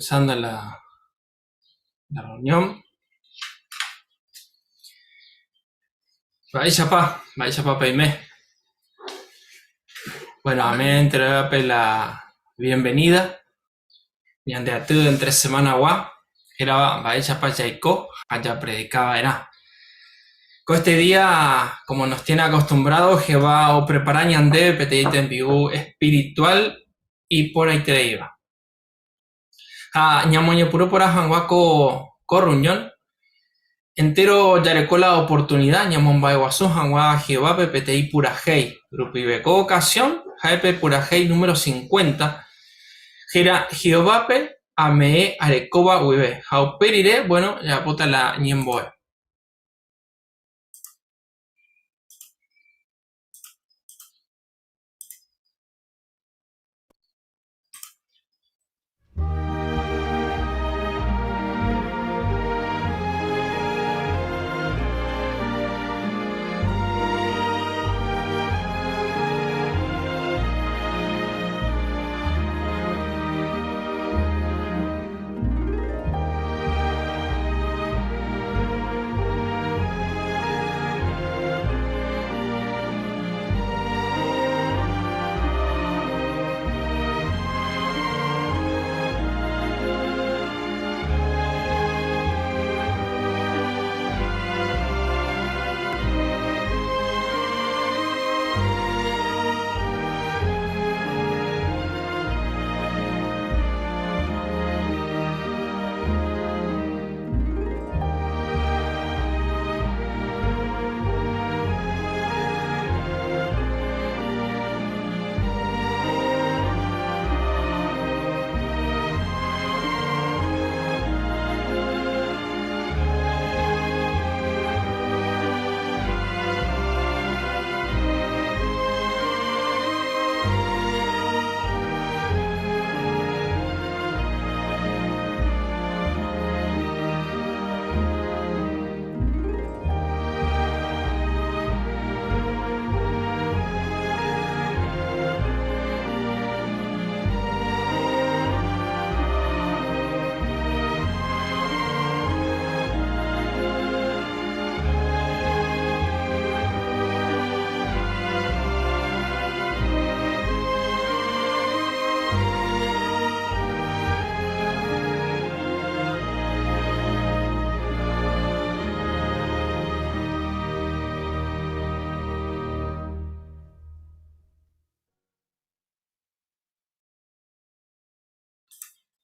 Empezando la, la reunión. Mba'éichapa, mba'éichapa peime. Bueno, amén entregape la bienvenida. Ñande aty entre semana-gua, hérava mba'éichapa jaiko ha japredikava'erã. Ko este día, como nos tiene acostumbrado, Jehová oprepara ñandéve peteĩ tembi'u espiritual iporãitereíva. Ha ñamoñepyrũ porã hag̃ua ko ko rreunión, entéro jareko la oportunida ñamomba'eguasu hag̃ua Jehovápe peteĩ purahéi rupive. Ko okasión ha'e pe purahéi número cincuenta, héra Jehovápe ame'ẽ arekóva guive, ha upe rire, buéno, jajapóta la ñembo'e.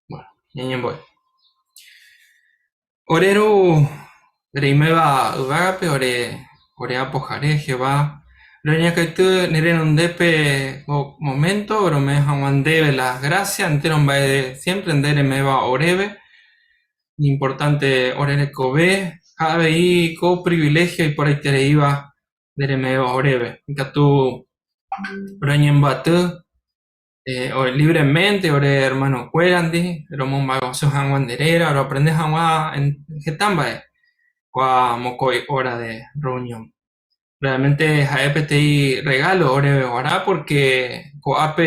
Bueno, ñañembo'e. Ore Ru reiméva yvágape ore ore Apohare, Jehová, roñakãity ne renondépe ko momento rome'ẽ hag̃ua ndéve las gracias entéro mba'e siempre nde reme'ẽva oréve, iñimportánte ore rekove ha avei ko privilegio iporãitereíva nde reme'ẽva oréve. Ikatu roñembyaty Libremente ore hermanokuérandi romomba'eguasu hag̃ua nde réra, roaprende hag̃ua heta mba'e kua mokõi hora de reunión. Realmente ha'e peteĩ regalo oréve g̃uarã porque ko'ápe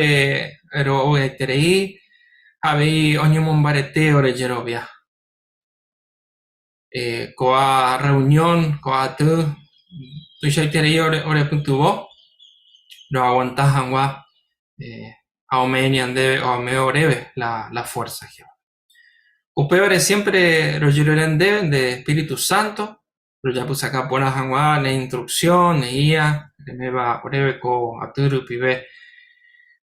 ro'ogaiterei ha avei oñemombarete ore jerovia. Ko'ã reunión, ko'ã aty tuichaiterei orepytyvõ roaguanta hag̃ua ha ome'ẽ ñandéve, ome'ẽ oréve la fuerza. Upévare siempre rojerure ndéve nde Espíritu Santo rojapysaka porã hag̃ua ne instrucción, ne guía reme'ẽva oréve ko aty rupive.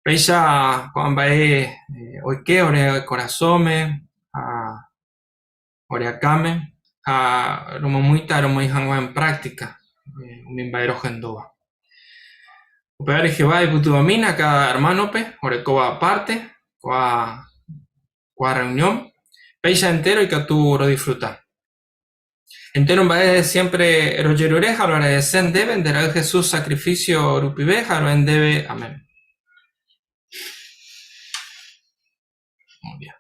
Péicha ko'ã mba'e oike ore korasõme ha ore akãme ha romomýita romoĩ hag̃ua en práctica umi mba'e rohendúva. Upévare Jehová oipytyvõmína káda ermánope orekóva apárte ko'ã rreunión, péicha entéro ikatu rodisfruta. Entéro mba'e siémpre rojerure ha roagradese ndéve nde Ra'y Jesús sakrifísio rupive ha ro'e ndéve. Amén. Muy bien.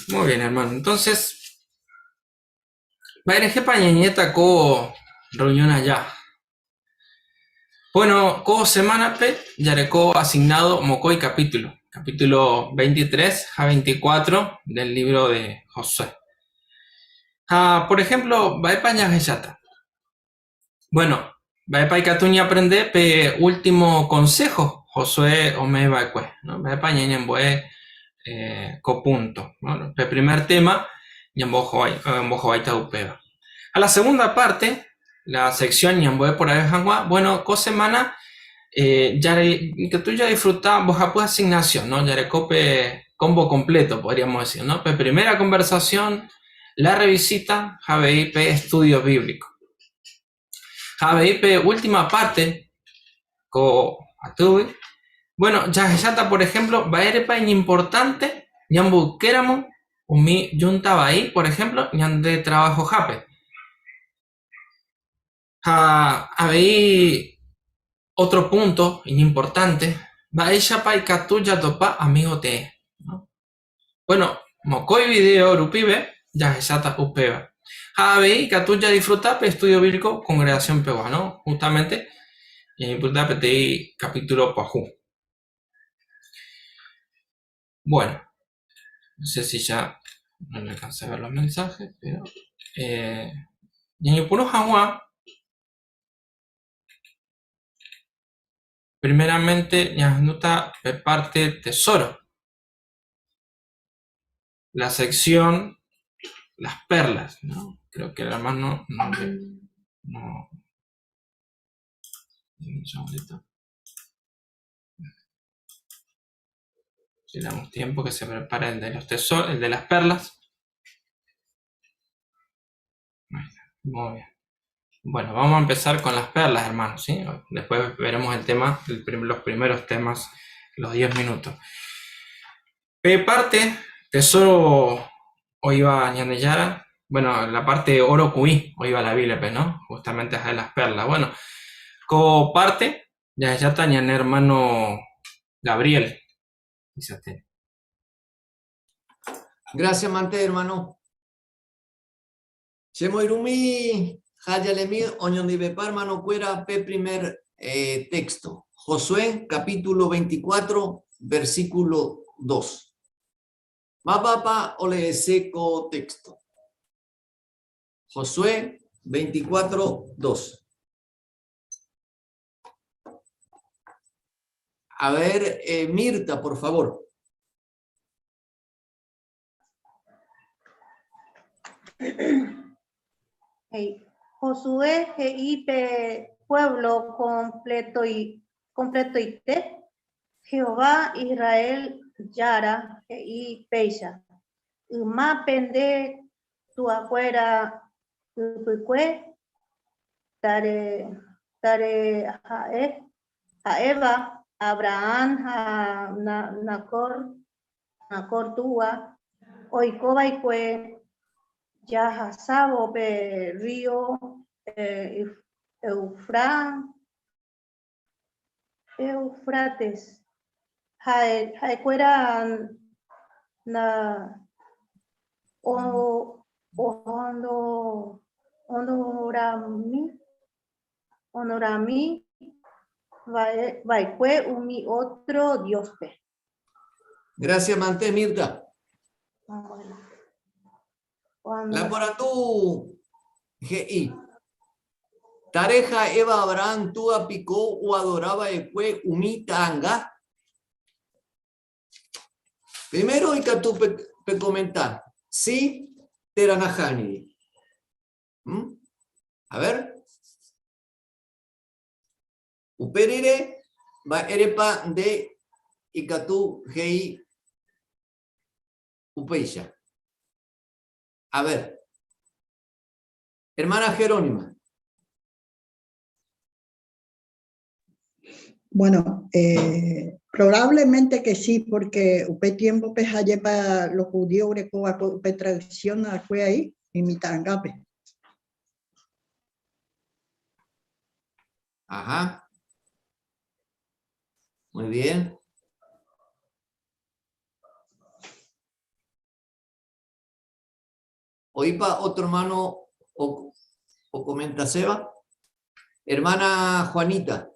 Muy bien, hermano. Entonces, mba'erehépa ñañe'ẽta ko reunión aja? Bueno, ko semánape jareko asignado mokõi capítulo. Capítulo 23 ha 24 del libro de Josué. Ha, por ejemplo, mba'épa jahecháta? Bueno, mba'épa ikatu ñaaprende pe último consejo Josué ome'ẽ va'ekue, ¿no? Mba'épa ñañembo'e eh, ko punto, ¿no? Pe primer tema ñambohovái, ombohováita upéva. Ha la segunda parte, la sección ñambo'e porãve hag̃ua, bueno, ko semana eh, jare, ikatu jadisfruta mbohapy asignación, ¿no? Jareko pe combo completo, podríamos decir, ¿no? Pe primera conversación, la revisita ha avei pe estudio bíblico. Ha avei pe última parte ko atýgui, bueno, jahecháta por ejemplo mba'érepa iñimportánte ñamboykéramo umi júnta vai, por ejemplo, ñande travahohápe. Ha avei otro punto iñimportánte, mba'éichapa ikatu jatopa amigo tee, ¿no? Bueno, mokõi video rupive jahecháta upéva. Ha avei ikatu jadisfruta pe estudio bíblico congregación pegua, no? Justamente ñañepyrũta peteĩ capítulo pyahu. Bueno, no sé si ya no me alcancé a ver los mensajes, pero eh, ñañepyrũ hag̃ua primeramente ñahendúta pe parte tesoro. La sección Las Perlas, ¿no? Creo que el hermano no, no. Un segundito. Si le damos tiempo que se prepare el de los tesoros, el de las perlas. Ahí está. Muy bien. Bueno, vamos a empezar con las perlas, hermanos, ¿sí? Después veremos el tema, el prim-, los primeros temas, los 10 minutos. Pe parte, tesoro oĩva Ñandejára, bueno, la parte oro ku'i oĩva la Biblia-pe, ¿no? Justamente ha'e las perlas. Bueno, ko parte jahecháta ñane hermano Gabriel. Isate. Gracias, mante, hermano. Chemoirũmi ha jalemi oñondivepa hermanokuéra pe primer eh, texto. Josué capítulo 24, versículo 2. Mávapa oleese ko texto? Josué 24, 2. A ver, eh, Mirta, por favor. He'i, Josué he'i pe puévlo kompletoite, Jehová Israel Jára he'i péicha, 'Yma pende tuakuéra ypykue tare ha'éva Abrahán ha Nacor Nacor túva oiko va'ekue jahasávo pe rrío Éufrates. Ha'ekuéra onorami va'ekue umi ótro dióspe. Gracias, mante, Mirta. La porandu he'i, Tare ha'éva Abraham túa piko oadora va'ekue umi ta'anga? Primero ikatu pekomenta, si térã nahániri. ¿Mm? A ver. Upe rire, mba'érepa nde ikatu he'i upéicha? A ver. Hermana Jerónima. Bueno, eh, probablemente que sí, porque upe tiempo-pe ha'épa los judíos orekóva upe tradición akue ahí, imitãngápe. Ajá. Muy bien. Oĩpa otro hermano o, o comenta Seba? Hermana Juanita.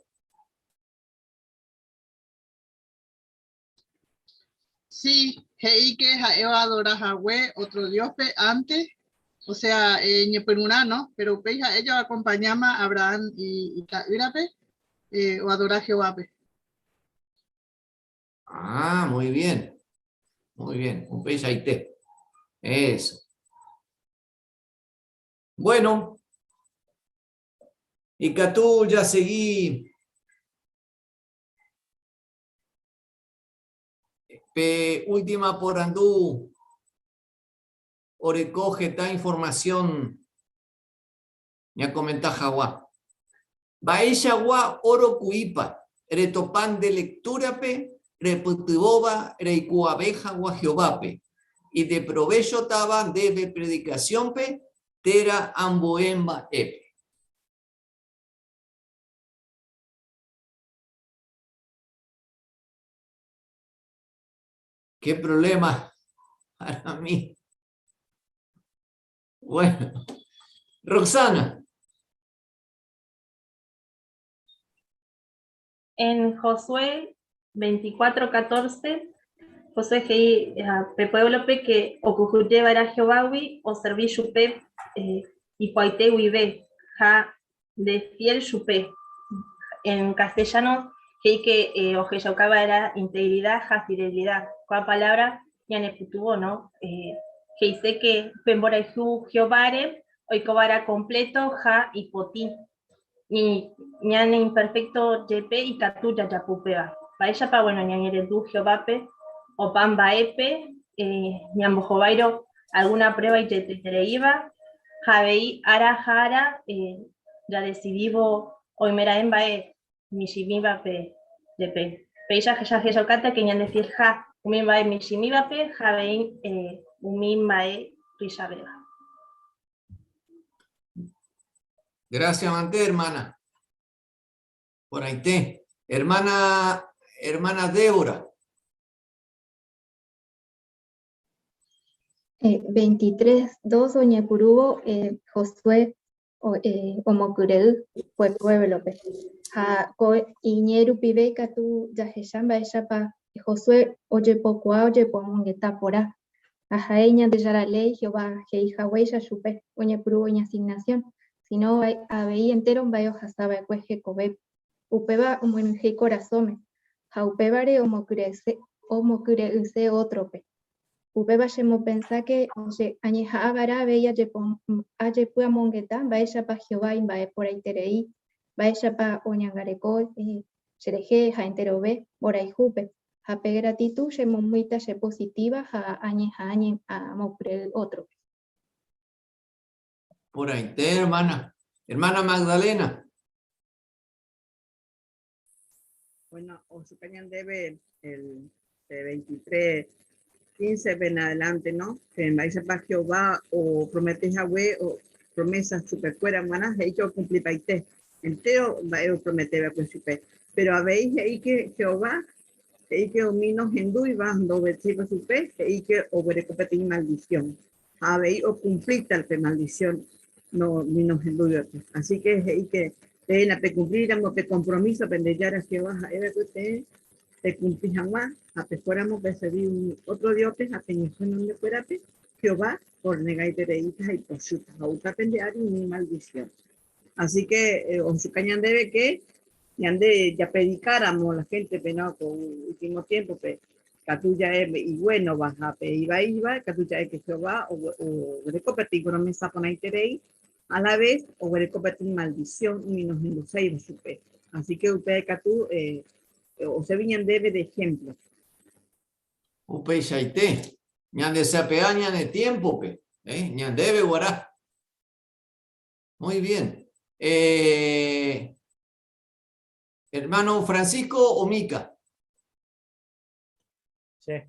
Sí, he'i que ha'e oadora hague otro diospe antes, o sea, ñepyrũrã, no? Pero upéi ha'e ja oakompañáma Abraham ita'ýrape oadora Jehovápe. Ah, muy bien. Muy bien, upeichaite. Eso. Bueno, ikatu jasegi pe última porandu oreko heta información ñakomenta hag̃ua. Mba'eichagua óro ku'ípa retopa nde lektúrape repytyvõva reikuaave hag̃ua Jehovápe, ideprovéchotava ndéve predikasiónpe térã ambue mba'épe? Qué problema para mí. Bueno, Roxana. En Josué 24:14, Josué he'i pe pueblo-pe que okuhujeva'erã Jehovágui oservi chupe ipuaite guive ha nde fiel chupe. En castellano he'i que ohechaukava'erã integridad ha fidelidad. Ko'ã palabra ñanepytyvõ, no? He'ise que pe mborayhu Jehováre oikova'erã completo ha ipotĩ. Ñane imperfecto jepe ikatu jajapo upéva. Mba'éichapa, bueno, ñañerendu Jehovápe opa mba'épe ñambohováirõ alguna prueba ijetetereíva ha avei ára ha ára jadesidívo oimeraẽ mba'e michĩmívape jepe. Péicha jahechaukáta ke ñandefielha umi mba'e michĩmívape ha avei umi mba'e tuichavéva. Gracias, mante, hermana. Porãite. Hermana, hermana Débora. 23, 2 oñepyrũvo Josué omokyre'ỹ ko puévlope. Ha ko iñe'ẽ rupive ikatu jahecha mba'éichapa Josué ojepokuaa ojepoamongeta porã. Ha ha'e Ñandejára léi Jehová he'i haguéicha chupe oñepyrũvo iñasignasión, síno avei entéro mba'e ohasa va'ekue hekovépe. Upéva omyenyhẽ ikorasõme, ha upévare omokyre'ỹse ótrope. Upéva chemopensa ke che añeha'ã va'erã avei ajepy'amongeta mba'éichapa Jehová imba'e porãiterei, mba'éichapa oñangareko cherehe ha enterove mborayhúpe, ha pe gratitu chemomýita chepositíva ha añeha'ã amokyre'ỹ ótrope. Porãite, hermana. Hermana Magdalena. Bueno, ochupe ñandéve el 23, 15 en adelante, ¿no? Que mba'éichapa Jehová opromete hague o promesa chupekuéra g̃uarã he'i que okumplipaite entero mba'e opromete va'ekue chupe. Pero avei he'i que Jehová he'i que umi nohendúiva ndovetséiva chupe he'i que oguereko peteĩ maldición. Ha avei okumplíta pe maldición no, ni nohendúivape. Así que he'i que peẽ napekumplíramo pe kompromíso pende Jára Jehová ha'e va'ekue peẽ pekumpli hag̃ua ha pehóramo peservi umi ótro dióspe ha peñesũ henondekuérape, Jehová orrenegaitereíta ha ipochýta ha oúta pende ári umi maldisión. Así que ohechuka ñandéve que ñande japredikáramo la héntepe, no, ko último tiémpope, katu ja'e iguénova ha pe ivaíva, katu ja'e que Jehová oguereko peteĩ promesa porãiterei, a la vez oguereko peteĩ maldición umi nohenduséiva chupe. Así que upéva katu oservi ñandéve de ejemplo. Upeichaite, ñandesape'a ñane tiémpope, ñandéve guarã. Muy bien. Hermano Francisco o Mica. Sí.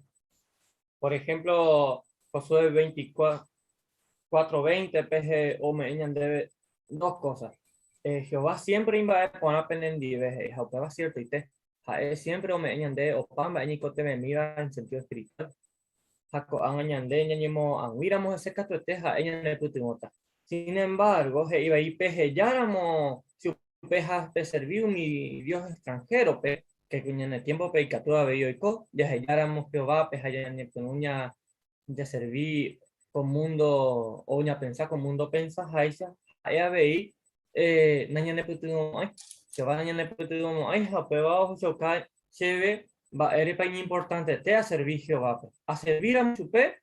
Por ejemplo, Josué 24, 20, PG ome'ẽ ñandéve dos cosas. Jehová siempre imba'e porã penendive, he'i, ha upéva ciertoite. Ha'e siempre ome'ẽ ñandéve opa mba'e ñaikotevẽmíva en sentido espiritual. Ha ko'ág̃a ñande ñañemo'ag̃uíramo hese katuete ha'e ñanepytyvõta. Sin embargo, he'i vai pehejáramo chupe ha peservi umi dios extranjero-pe, Que ñane tiémpope ikatu avei oiko, jahejáramo Jehovápe ha ñañepyrũ jaservi ko múndo o ñapensa ko múndo opensaháicha, ha'e avei nañanepytyvõmo'ãi. Jehová nañanepytyvõmo'ãi ha upéva ohechauka chéve mba'érepa iñimportantete aservi Jehovápe. Aservíramo chupe,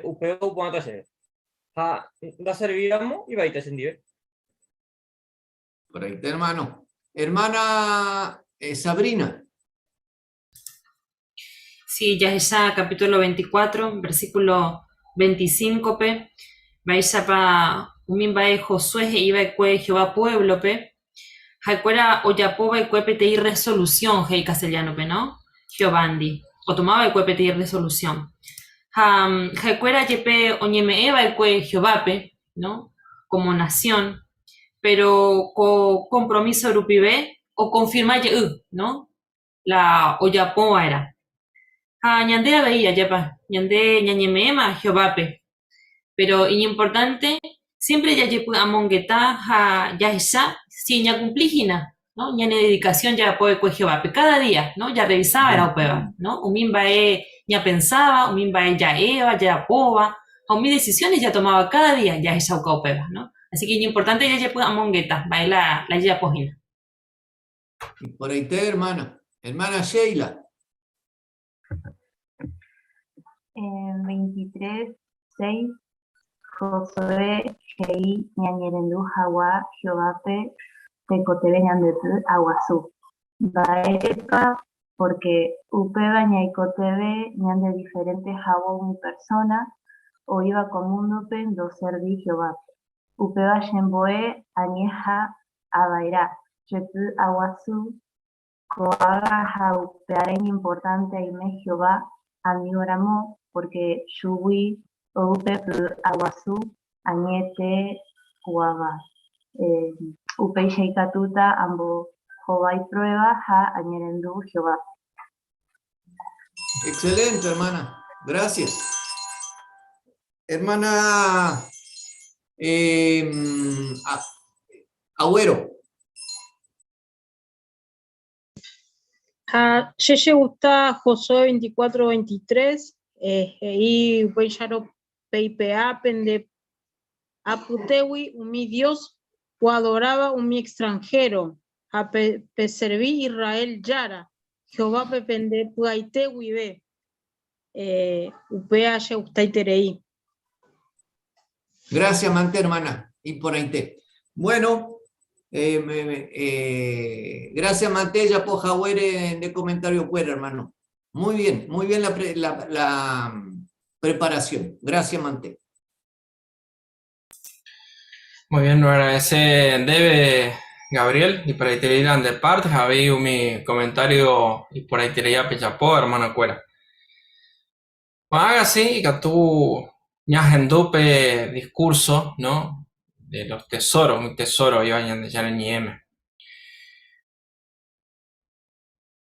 upéva opu'ãta chéve. Ha ndaservíramo, ivaíta chendive. Correcto, hermano. Hermana eh, Sabrina. Sí, jahecha capítulo 24, versículo 25-pe, mba'éichapa umi mba'e Josué he'iva'ekue Jehová puévlope, ha'ekuéra ojapova'ekue peteĩ resolusión he'i castellano-pe, no? Jehovándi, otomava'ekue peteĩ resolusión. Ha ha'ekuéra jepe oñeme'ẽva'ekue Jehovápe, no? Como nación, pero ko compromiso rupive okonfirma jey, no? La ojapo va'erã. Ha ñande avei, ajépa, ñande ñañeme'ẽma Jehovápe. Pero iñimportánte siempre jajepy'amongeta ha jahecha si ñakumpli hína, no? Ñane dedicación jajapo va'ekue Jehovápe cada día, no? Jarrevisa va'erã upéva, no? Umi mba'e ñapensáva, umi mba'e ja'éva, jajapóva, ha umi decisiones jatomáva cada día jahechauka upéva, no? Así que iñimportánte jajepy'amongeta mba'e la jajapo hína. Iporãite, hermana. Hermana Sheila. 23, 6, Josué he'i ñañerendu hag̃ua Jehovápe tekotevẽ ñandepy'aguasu. Mba'érepa? Pórke upéva ñaikotevẽ ñande diferénte hag̃ua umi persóna oĩva ko múndope ndoservíri Jehovápe. Upéva chembo'e añeha ava'erã chepy'aguasu Ko'ág̃a ha upearã iñimportánte aime Jehová amígoramo, pórke chugui ou pe py'aguasu añete kuaáva. Upéicha ikatúta ambohovái pruéva ha añerendu Jehovápe. Excelente, hermana. Gracias. Hermana eh, Agüero. Ha che chegusta Josué 24, 23, eh, he'i upéicharõ peipe'a pende apytégui umi dios oadoráva umi extranhéro, ha peservi Israel Jára, Jehovápe pende py'aite guive. Eh, upéva chegustaiterei. Gracias, mante, hermana. Iporãite. Bueno, eh, eh, gracias, mante, ya haguére de comentario fuera, hermano. Muy bien, muy bien la, la, la preparación. Gracias, mante. Muy bien, nos agradece ndéve, Gabriel, y por ahí te irán de parte, Javi, mi comentario y por ahí te leía pechapo, hermano cuera. Ko'ág̃a si ikatu ñahendu pe discurso, no, de los tesoros, umi tesoro oĩva Ñandejára Ñe'ẽme.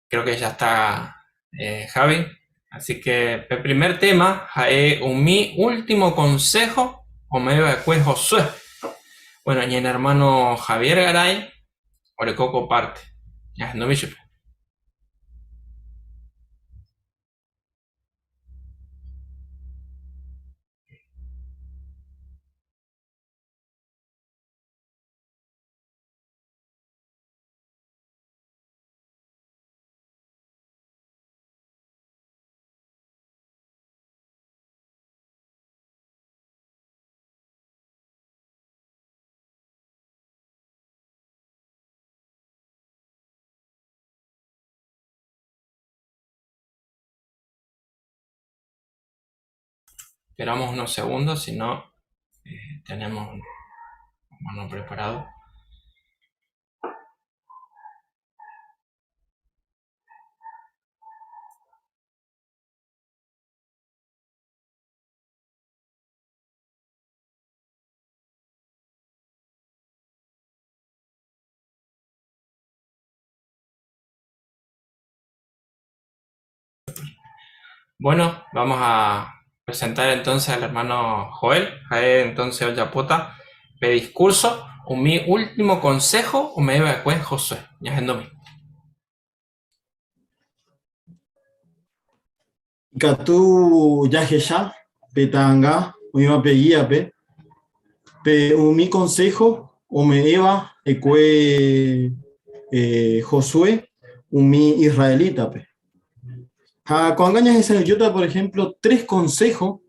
Creo que ya está Javi. Así que pe primer tema ha'e umi último consejo ome'ẽ va'ekue Josué. Bueno, ñane hermano Javier Garay oreko ko parte. Ñahendumi chupe. Esperamos unos segundos, si no eh, tenemos mano preparado. Bueno, vamos a presentar entonces al hermano Joel. Ha'e entonces ojapóta pe discurso umi último consejo ome'ẽ va'ekue Josué. Ñahendumi. Ikatu jahecha pe ta'anga oĩva pe gíape, pe umi konsého ome'ẽva hekue Josué umi israelítape. Ha ko'ág̃a ñahesa'ỹijóta por ehémplo tres konsého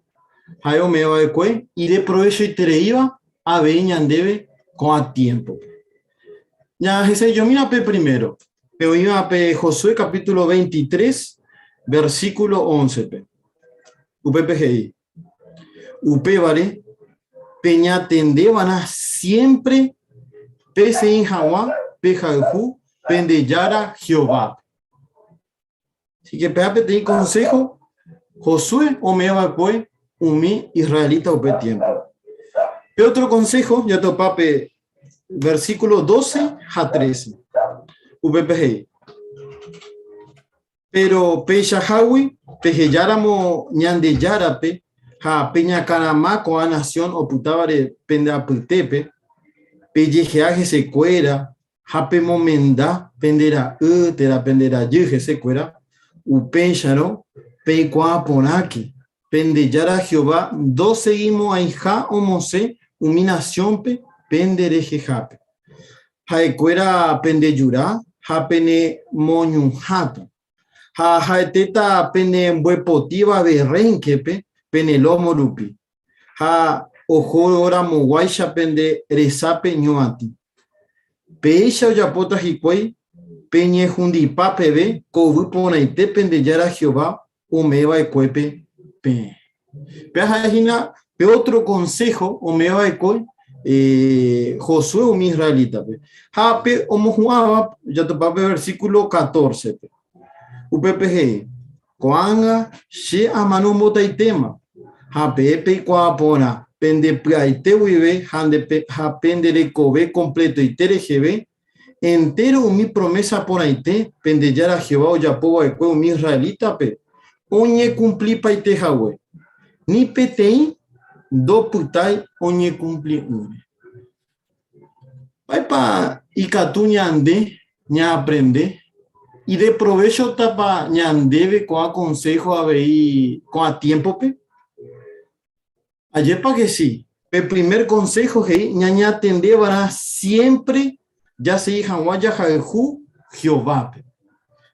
ha'e ome'ẽ va'ekue ideprovechoitereíva avei ñandéve ko'ã tiémpope. Ñahesa'ỹijomína pe primero, pe oĩva pe Josué capítulo 23, versículo 11-pe. Upépe he'i, Upévare, peñatendeva'erã siémpre peseĩ hag̃ua pehayhu pende Jára Jehovápe. Así que péva peteĩ consejo Josué ome'ẽ va'ekue umi israelita upe tiempo. Pe otro consejo jatopa pe versículo 12 ha 13. Upépe he'i, Pero peichahágui pehejáramo Ñandejárape ha peñakarama ko'ã nación opytávare pende apytépe, pejehe'a hesekuéra ha pemomenda pende ra'y térã pende rajy hesekuéra, upéicharõ peikuaa porãke, pende Jára Jehová ndosegimo'ãiha omosẽ umi nasiónpe pende rehehápe. Ha'ekuéra pendejura ha penemoñuhãta, ha ha'etéta penembuepotíva verrénkepe pene lómo rupi, ha ohoramoguáicha pende resápe ñuatĩ. Péicha ojapóta hikuái peñehundipa peve ko yvy porãite pende Jára Jehová ome'ẽ va'ekuépe peẽ. Péva ha'e hína pe ótro konsého ome'ẽ va'ekue Josué umi israelítape. Ha pe omohu'ãva jatopa pe versíkulo 14-pe. Upépe he'i, Ko'ág̃a che amano mbotaitéma, ha peẽ peikuaa porã pende py'aite guive ha pende rekove kompletoite reheve, entéro umi promésa porãite pende Jára Jehová ojapo va'ekue umi israelítape oñekumplipaite hague. Ni peteĩ ndopytái oñekumpli'ỹre. Mba'épa ikatu ñande ñaaprende? Ideprovéchotapa ñandéve ko'ã konsého avei ko'ã tiémpope? Ajépa ke si, pe primer konsého he'i ñañatende va'erã siémpre jasegi hag̃ua jahayhu Jehovápe.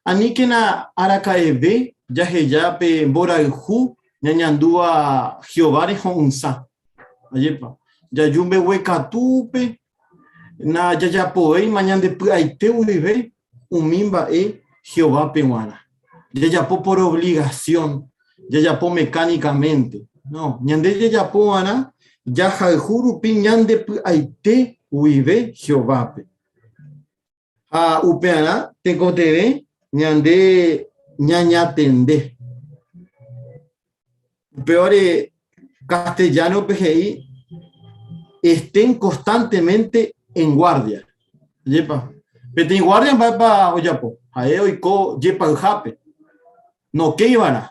Aníkena araka'eve jaheja pe mborayhu ñañandúva Jehováre ho'ysã. Ajépa, jaju mbeguekatúpe, na jajapovéima ñande py'aite guive umi mba'e Jehovápe g̃uarã. Jajapo por obligación, jajapo mecánicamente. No, ñande jajapo va'erã jahayhu rupi ñande py'aite guive Jehovápe. Ha upearã tekotevẽ ñande ñañatende. Upévare castellano-pe he'i estén constantemente en guardia. Ajépa? Peteĩ guardia mba'épa ojapo? Ha'e oiko jepayhápe. Nokéiva'erã.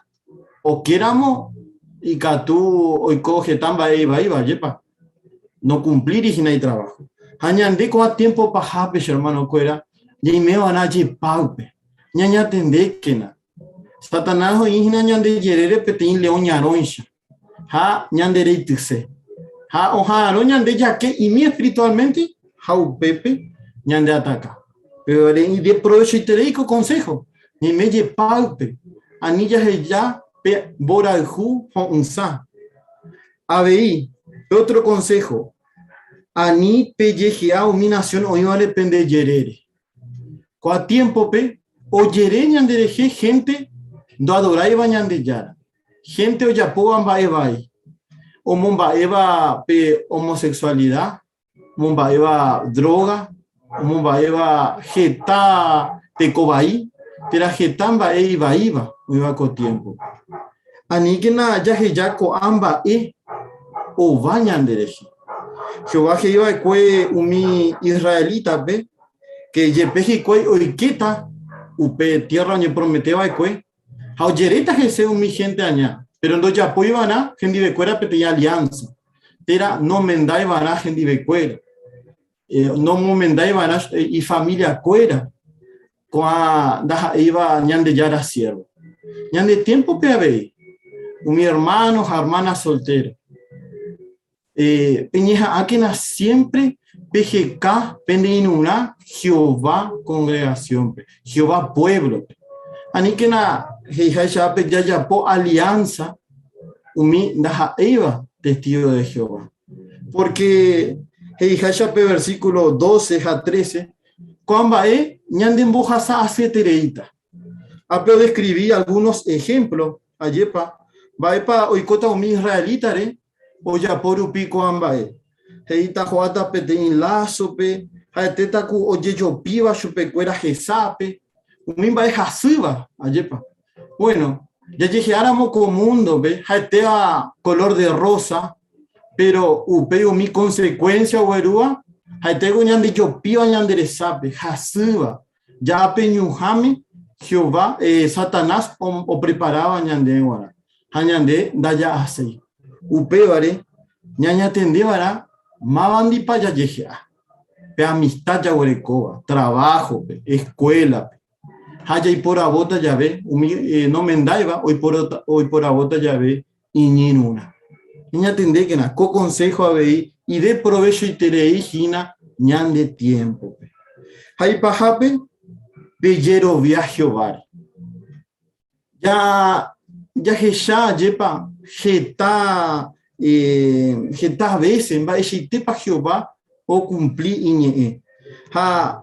Okéramo ikatu oiko heta mba'e ivaíva, ajépa? Nokumplíri hína itraváho. Ha ñande ko'ã tiémpo pahápe, che ermanokuéra, ñaimeva'erã jepáype. Ñañatendékena. Satanás oĩ hína ñande jerére peteĩ león ñarõicha ha ñande reityse. Ha oha'arõ ñande jake imi espiritualmente ha upépe ñande ataka. Pero ideprovechoiterei ko consejo, ñaime jepáype, ani jaheja pe mborayhu ho'ysã. Avei, pe otro consejo, ani pejehe'a umi nación oĩvare pende jerére. Ko'ã tiémpope ojere ñanderehe hénte ndoadoráiva Ñandejára, hénte ojapóva mba'e vai, omomba'éva pe homosexualida, omomba'éva dróga, omomba'éva heta teko vai, térã heta mba'e ivaíva oĩva ko tiémpope. Aníkena jaheja ko'ã mba'e ova ñanderehe. Jehová he'i va'ekue umi israelítape ke jepe hikuái oikéta upe tiérra oñepromete va'ekue ha ojeréta hese umi hénte aña, péro ndojapói va'erã hendivekuéra peteĩ aliánsa, térã nomendái va'erã hendivekuéra, nomomendái va'erã ifamiliakuéra ko'ã ndaha'éiva Ñandejára siérvo. Ñane tiémpope avei, Umi hermano ha hermana soltero. Eh, peñeha'ãkena siempre peheka pende irũrã Jehová congregación-pe, Jehová pueblo-pe. Aníkena he'iháicha jajapo alianza umi ndaha'éiva testigo de Jehová. Porque he'iháicha pe versículo 12 ha 13, ko'ã mba'e ñandembohasa asyetereíta. Ápe odescribi algunos ejemplos, ajépa, mba'épa oikóta umi israelítare ojapo rupi ko'ã mba'e. He'íta ho'áta peteĩ lásope, ha'etéta ku ojejopíva chupekuéra hesápe, umi mba'e hasýva, ajépa. Bueno, jajehe'áramo ko múndope, ha'etéva color de rosa, péro upéi umi consecuencia oguerúva, ha'ete ku ñandejopíva ñande resápe, hasýva. Ja'ape ñuhãme Jehová, eh, Satanás opreparáva ñande g̃uarã, ha ñande ndaja'aséi. Upévare, ñañatende va'erã mávandipa jajehe'a, pe amistad jaguerekóva, trabajo-pe, escuela-pe. Ha jaiporavóta jave, umi eh, nomendáiva oiporavóta jave iñirũrã. Ñañatendékena, ko consejo avei ideprovechoiterei hína ñande tiémpope. Ha ipahápe, pejerovia Jehováre. Ja, jahecha ajépa heta, eh, heta vése mba'eichaitépa Jehová okumpli iñe'ẽ. Ha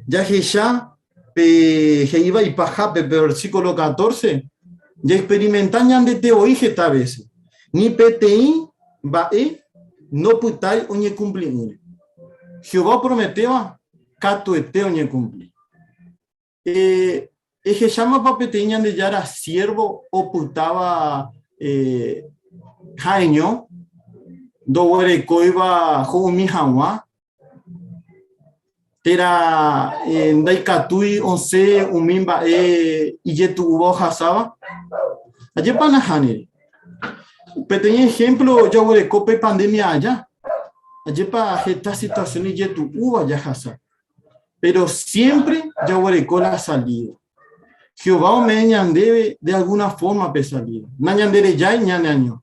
jahecha pe he'íva ipahápe pe versículo 14, jaexperimenta ñandete voi heta vése. Ni peteĩ mba'e ndopytái oñekumpli'ỹre. Jehová oprometéva katuete oñekumpli. Eh, ehechámapa peteĩ Ñandejára siérvo opytáva eh, ha'eño, ndoguerekóiva ho'umi hag̃ua, térã eh, ndaikatúi osẽ umi mba'e ijetu'úva ohasáva? Ajépa nahániri. Peteĩ ehémplo jaguereko pe pandemia aja. Ajépa heta situasión ijetu'úva jahasa. Péro siémpre jaguereko la salída. Jehová ome'ẽ ñandéve de algúna fórma pe salída. Nañanderejái ñaneaño.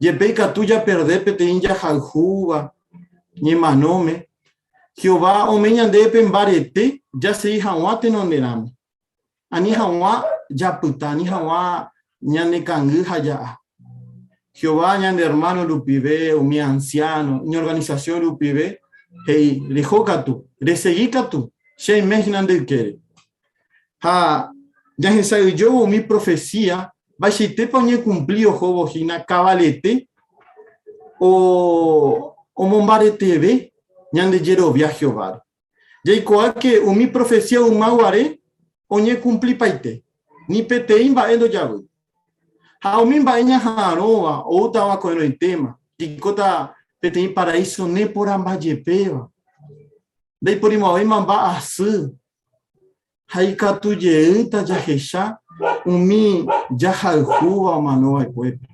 Jepe ikatu japerde peteĩ jahayhúva ñemanóme, Jehová ome'ẽ ñandéve pe mbarete jasegi hag̃ua tenonderãme. Ani hag̃ua japyta, ani hag̃ua ñanekangy ha ja'a. Jehová ñande ermáno rupive, umi ansiáno, iñorganisasión rupive, he'i, Reho katu, resegi katu, che aime hína nde ykére. Ha jahesa'ỹijóvo umi profesía, mba'eichaitépa oñekumpli ohóvo hína kavalete o omombareteve ñande jerovia Jehováre. Jaikuaáke umi profesía yma guare oñekumplipaite, ni peteĩ mba'e ndojavýi. Ha umi mba'e ñaha'arõva oútava ko'ẽrõitéma, jaikóta peteĩ paraíso neporãmbajepéva, ndaiporimo'ãvéima mba'asy ha ikatu jeýta jahecha umi jahayhúva omano va'ekuépe,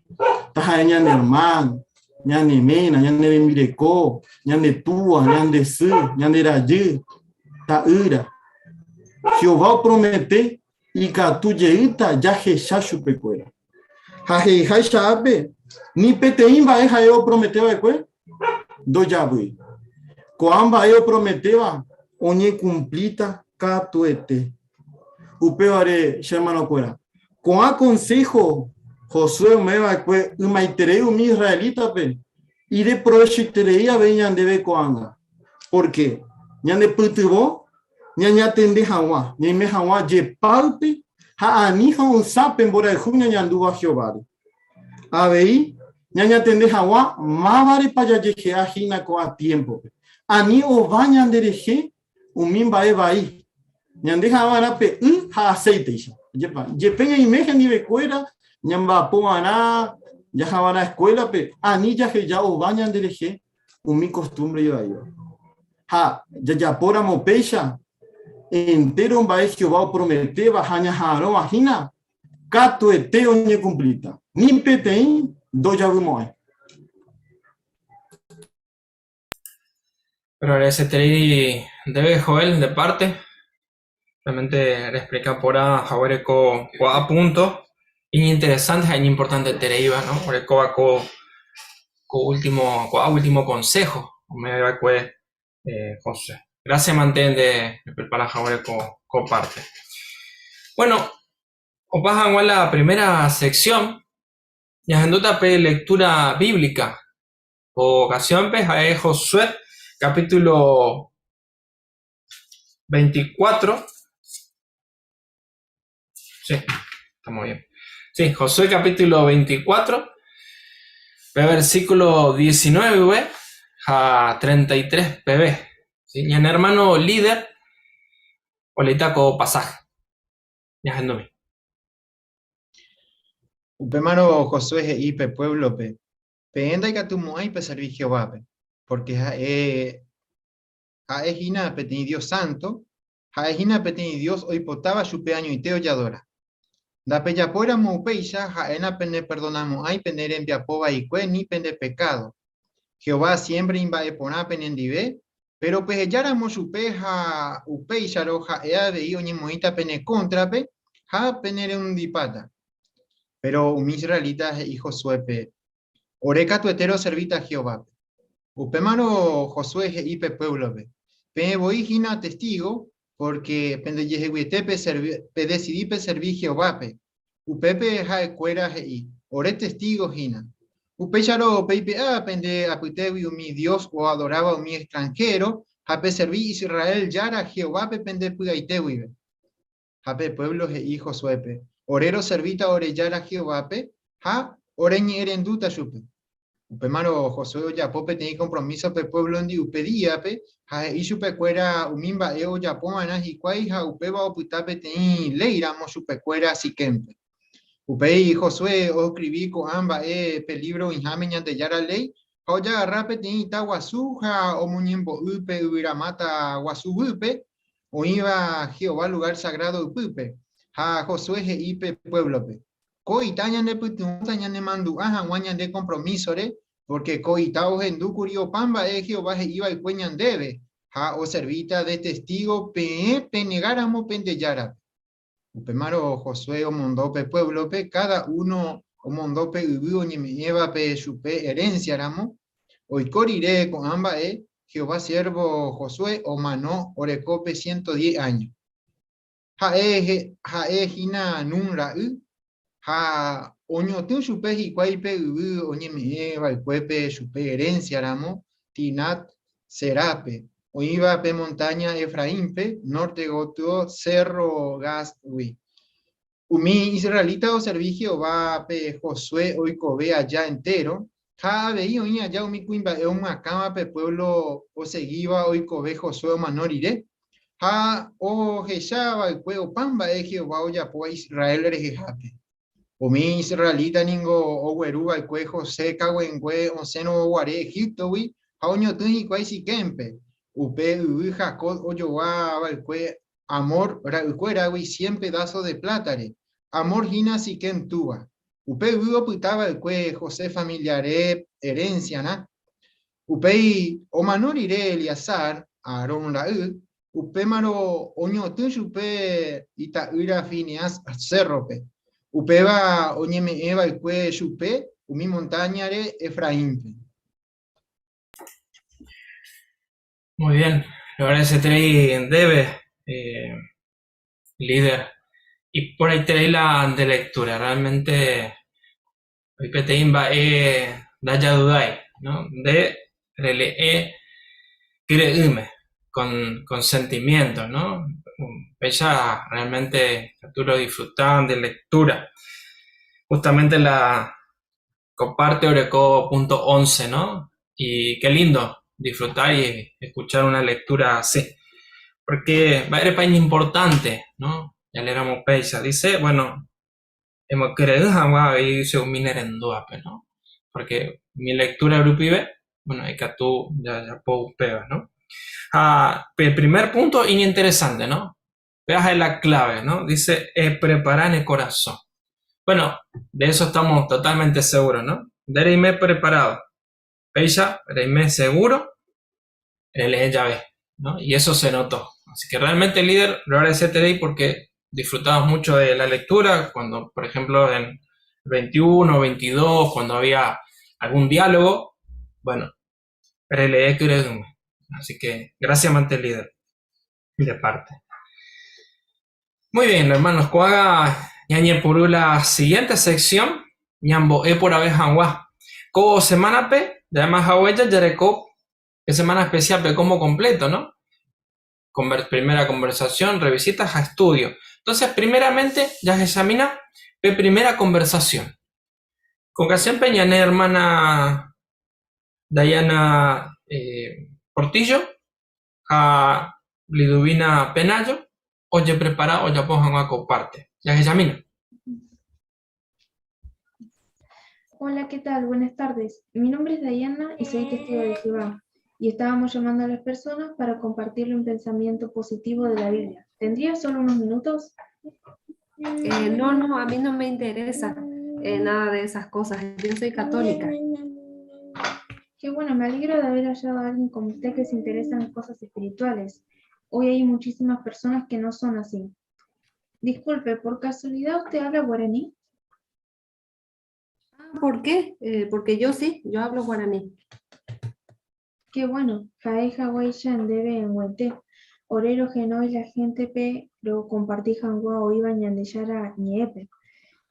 taha'e ñane ermáno, ñane ména, ñane rembireko, ñande túa, ñande sy, ñande rajy, ta'ýra. Jehová opromete ikatu jeýta jahecha chupekuéra. Ha he'iháicha ápe, ni peteĩ mba'e ha'e opromete va'ekue ndojavýi. Ko'ã mba'e oprometéva oñekumplíta katuete. Upévare, che hermanokuéra, ko'ã konsého Josué ome'ẽ va'ekue ymaiterei umi israelítape ideprovechoiterei avei ñandéve ko'ág̃a, pórke ñanepytyvõ ñañatende hag̃ua, ñaime hag̃ua jepáype ha ani ho'ysã pe mborayhu ñañandúva Jehováre. Avei, ñañatende hag̃ua mávarepa jajehe'a hína ko'ã tiémpope, ani ova ñanderehe umi mba'e vai. Ñande ha'eva'erã pe y ha aséiteicha. Jepa, jepe ñaime hendivekuéra, ñamba'apo va'erã, jaha va'erã eskuélape, ani jaheja ova ñanderehe umi kostúmbre ivaíva. Ha jajapóramo péicha, entéro mba'e Jehová oprometéva ha ñaha'arõva hína, katuete oñekumplíta. Ni peteĩ ndojavymo'ãi. Pero agradecerei ndéve Joel nde parte, realmente reexplica porã haguére ko ko'ã punto. Iñinteresante ha iñimportantetereíva, ¿no? Orekóva ko, ko último, ko'ã último consejo ome'ẽ va'ekue eh, Josué. Gracias mante nde reprepara haguére ko, ko parte. Bueno, opa hag̃ua la primera sección, ñahendúta pe lectura bíblica. Ko ocasión-pe ha'e Josué capítulo 24. Sí, estamos bien. Sí, Josué capítulo 24, versículo 19 a 33 pb. Sí, ñane hermano líder, oleéta ko pasaje. Ñahendumi. Upémarõ Josué he'i pe puévlope, Peẽ ndaikatumo'ãi peservi Jehovápe, pórke ha'e ha'e hína peteĩ Dios sánto, ha'e hína peteĩ Dios oipotáva chupe añoite ojadora. Ndapejapóiramo upéicha, ha'e napeneperdonamo'ãi pene rembiapo vaikue ni pende pekádo. Jehová siémpre imba'eporã penendive, péro pehejáramo chupe ha upéicharõ ha'e avei oñemoĩta pene kóntrape ha penerundipáta. Péro umi israelita he'i Josuépe, Ore katuete roservíta Jehovápe. Upémarõ Josué he'i pe puévlope, Peẽ voi hína testígo, pórke pendejeheguiete pedesidi peservi Jehovápe. Upépe ha'ekuéra he'i, Ore testígo hína. Upéicharõ peipe'a pende apytégui umi dios oadoráva umi extranhéro ha peservi Israel Jára Jehovápe pende py'aite guive. Ha pe puévlo he'i Josuépe, Ore roservíta ore Jára Jehovápe ha oreñe'ẽrendúta chupe. Upémarõ Josué ojapo peteĩ kompromíso pe puévlondi upe díape ha he'i chupekuéra umi mba'e ojapo va'erã hikuái ha upéva opyta peteĩ léiramo chupekuéra Siquémpe. Upéi Josué oskrivi ko'ã mba'e pe lívro oĩháme Ñandejára léi ha ojagarra peteĩ ita guasu ha omoñembo'y pe yvyramáta guasu guýpe oĩva Jehová lugár sagrádo ypýpe, ha Josué he'i pe puévlope, Ko ita ñanepytyvõta ñanemandu'a hag̃ua ñande kompromísore, pórke ko ita ohendu kuri opa mba'e Jehová he'i va'ekue ñandéve ha oservíta de testígo peẽ penegáramo pende Járape. Upémarõ Josué omondo pe puévlope, káda uno omondo pe yvy oñeme'ẽvape chupe erénsiaramo. Oiko rire ko'ã mba'e, Jehová siérvo Josué omano orekópe 110 áño. Ha'e ha'e hína Nun ra'y, ha oñotỹ chupe hikuái pe yvy oñeme'ẽ va'ekuépe chupe erénsiaramo Timnat Serápe, oĩva pe montáña Efraínpe, nórte gotyo sérro Gáasgui. Umi israelita oservi Jehovápe Josué oikove aja entéro, ha avei oĩ aja umi kuimba'e omyakãva pe puévlo osegíva oikove Josué omano rire, ha ohecha va'ekue opa mba'e Jehová ojapóva Israel rehehápe. Umi israelita ningo ogueru va'ekue José kaguengue osẽrõ guare Egíptogui ha oñotỹ hikuái Siquémpe, upe yvy Jacob ojogua va'ekue Hamor ra'ykuéragui cien pedáso de plátare, Hamor hína Siquem túva. Upe yvy opyta va'ekue José familiare erénsiarã. Upéi omano rire Eleazar, Aarón ra'y, Upémarõ oñotỹ chupe ita'ýra Fineás sérrope, upéva oñeme'ẽ va'ekue chupe umi montáñare Efraínpe. Muy bien, roagradecerei ndéve, eh, líder. Iporãiterei la nde lectura, realmente oĩ peteĩ mba'e ndajadudái, no? Nde rele'ẽ kyre'ỹme, con, con sentimiento, no? Upéicha realmente ikatu rodisfruta nde lectura. Justamente la ko parte oreko punto once, no? Y qué lindo disfrutar y escuchar una lectura así. Porque mba'érepa iñimportante, no? Jaleéramo upéicha. Dice, bueno, Emokyre'ỹ hag̃ua avei che umi nerendúvape, no? Pórke umi lektúra rupive, bueno, ikatu jajapo upéva, no? Ha pe primer púnto iñinteresánte, no? Péva ha'e la kláve, no? Dice, Eprepara ne korasõ. Bueno, de eso estamos totalmente seguros, no? Nde reime preparado. Péicha reime seguro relee jave, no? Y eso se notó. Así que realmente, líder, roagradecerterei porque. Disfrutamos mucho de la lectura cuando, por ejemplo, en 21, 22, cuando había algún diálogo, bueno, Así que gracias, Mante Líder, de parte. Muy bien, hermanos, ko'ág̃a ñañepyrũ la siguiente sección, ñambo'e porãve hag̃ua. Ko semana-pe, ja'éma haguéicha jareko pe semana especial-pe como completo, ¿no? Conver primera conversación, revisita ha estudio. Entonces, primeramente, jahechamína pe primera conversación. Con ocasión-pe ñane hermana Dayana eh, Portillo ha Liduvina Penayo ojeprepara ojapo hag̃ua ko parte. Jahechamína. Hola, ¿qué tal? Buenas tardes. Mi nombre es Dayana y soy testigo de Jehová. Y estábamos llamando a las personas para compartirle un pensamiento positivo de la Biblia. ¿Tendría solo unos minutos? Eh, no, no, a mí no me interesa eh, nada de esas cosas. Yo soy católica. Qué bueno, me alegro de haber hallado a alguien como usted que se interesa en cosas espirituales. Hoy hay muchísimas personas que no son así. Disculpe, ¿por casualidad usted habla guaraní? Ah, ¿por qué? Eh, porque yo sí, yo hablo guaraní. Qué bueno, ha'e haguéicha ndéve ag̃uaite. Ore rohenói la héntepe rokomparti hag̃ua oĩva Ñandejára Ñe'ẽpe.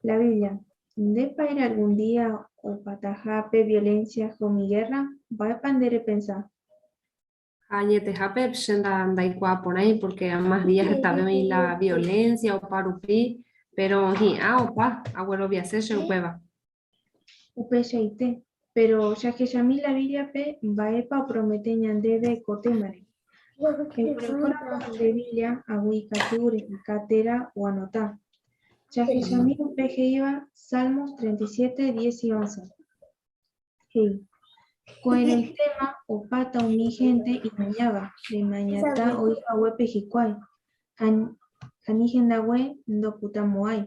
La Biblia, Ndépa ere algún día opataha pe violencia ha umi guerra? Mba'épa nde repensa? Ha añetehápe che ndaikuaa porãi porque a más día hetave oĩ la violencia opa rupi, pero hi'ã opa agueroviase che upéva. Upeichaite, péro jahechami la Bíbliape mba'épa opromete ñandéve ko témare. Eguerekóramo nde Biblia ag̃ui ikatu reheka térã oanota. Jahechami upe he'íva Salmos 37, 10 y 11. He'i, Ko'ẽrõitéma opáta umi hénte iñañáva, remañata oĩ haguépe hikuái, ha ni hendague ndopytamo'ãi,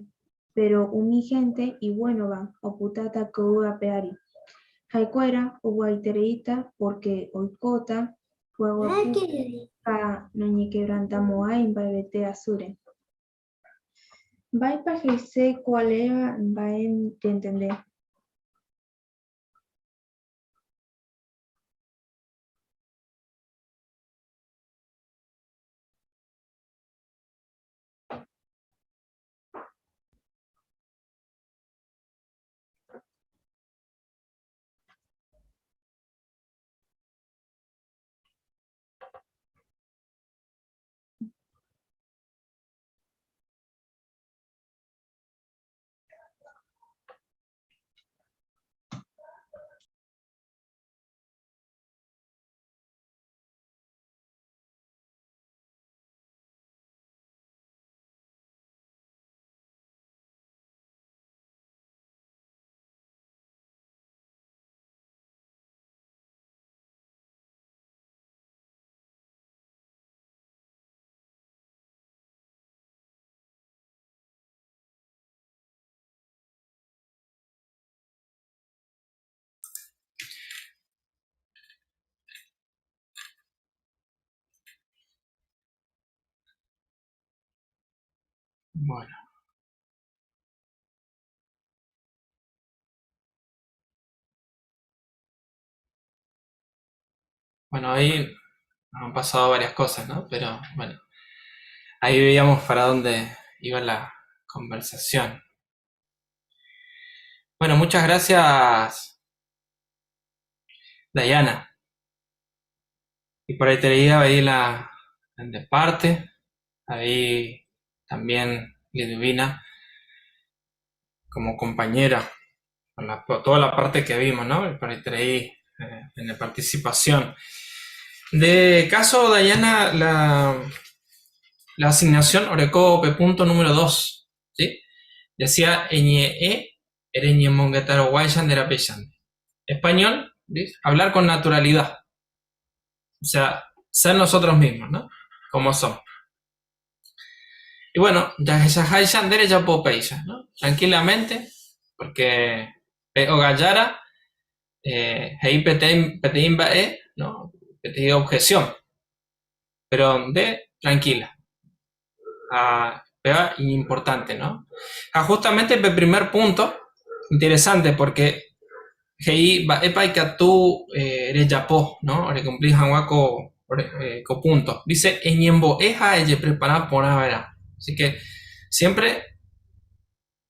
péro umi hénte iguénova opytáta ko yvy ape ári. Ha'ekuéra ovy'aitereíta pórke oikóta py'aguapýpe ha noñekevrantamo'ãi mba'evete asýre. Mba'épa he'ise ko aleéva mba'e rentende? Bueno. Bueno, ahí han pasado varias cosas, ¿no? Pero bueno, ahí veíamos para dónde iba la conversación. Bueno, muchas gracias, Dayana. Y por ahí te leía ahí la de parte, ahí también Liduvina como compañera, con la, toda la parte que vimos, ¿no? Por ahí te leí eh, en la participación. De caso, Dayana, la, la asignación Orecope, punto número 2, ¿sí? Decía ñe ereñemongetaro Español, ¿ves? Hablar con naturalidad. O sea, ser nosotros mismos, ¿no? Como somos. Y bueno, jahechaháicha nde rejapo upéicha, ¿no? Tranquilamente, porque pe ogajára eh, he'i peteĩ, peteĩ mba'e, ¿no? Peteĩ objeción. Pero nde tranquila. Ha. Péva iñimportante, no? Ha justamente pe primer punto, interesante porque he'i mba'épa ikatu rejapo, no? Rekumpli hag̃ua ko, ko punto. Dice, eñembo'e ha ejeprepara porã va'erã. Así que siempre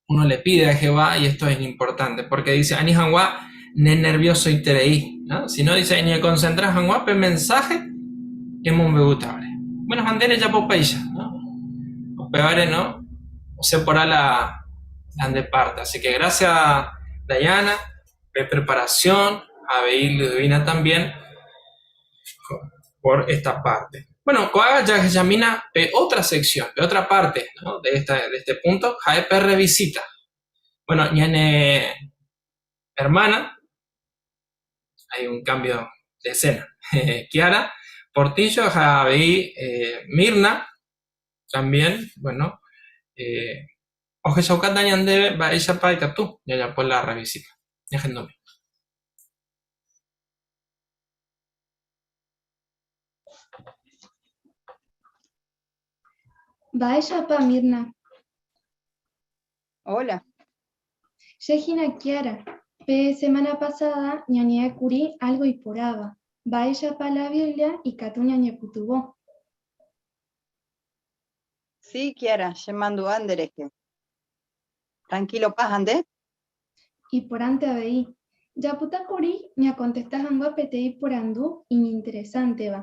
uno le pide a Jehová, y esto es importante, porque dice, ani hag̃ua nenerviosoiterei, ¿no? Sino dice, eñekonsentra hag̃ua pe mensaje emombe'útavare. Bueno, ha nde rejapo péicha, ¿no? Upévare, ¿no? Osẽ porã la, la nde parte. Así que gracias, Dayana, pe preparación, avei Ludvina también, por esta parte. Bueno, ko'ág̃a jahechamína pe otra sección, pe otra parte, ¿no? de, esta, de este punto, ha'e pe revisita. Bueno, ñane hermana, hay un cambio de escena. Kiara Portillo ha avei eh, Mirna también, bueno, eh, ohechaukáta ñandéve mba'éichapa ikatu jajapo la revisita. Ñahendumi. Mba'éichapa Mirna? Hola. Che hína Kiara. Pe semana pasada ñañe'ẽ kuri algo iporãva. Mba'éichapa la Biblia ikatu ñañepytyvõ? Sí, Kiara, chemandu'a nderehe. Tranquilopa ha nde? Iporãnte avei. Japyta kuri ñakontesta hag̃ua peteĩ porandu iñinteresánteva,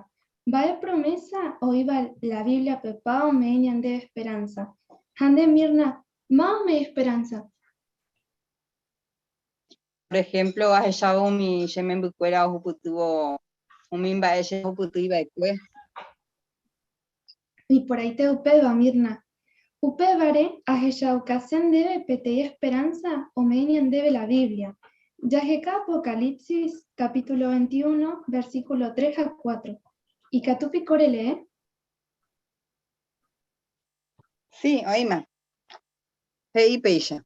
Mba'e promésa oĩva la Bíbliapepa ome'ẽ ñandéve esperánsa? Ha nde Mirna, máva ome'ẽ esperánsa? Por ehémplo, ahechávo umi che membykuéra ohupytývo umi mba'e che ahupytýi va'ekue. Iporãite upéva, Mirna. Upévare ahechaukase ndéve peteĩ esperánsa ome'ẽ ñandéve la Biblia. Jaheka Apocalipsis capítulo 21, versículo 3 ha 4. Ikatu piko relee? Sí, oĩma. He'i péicha.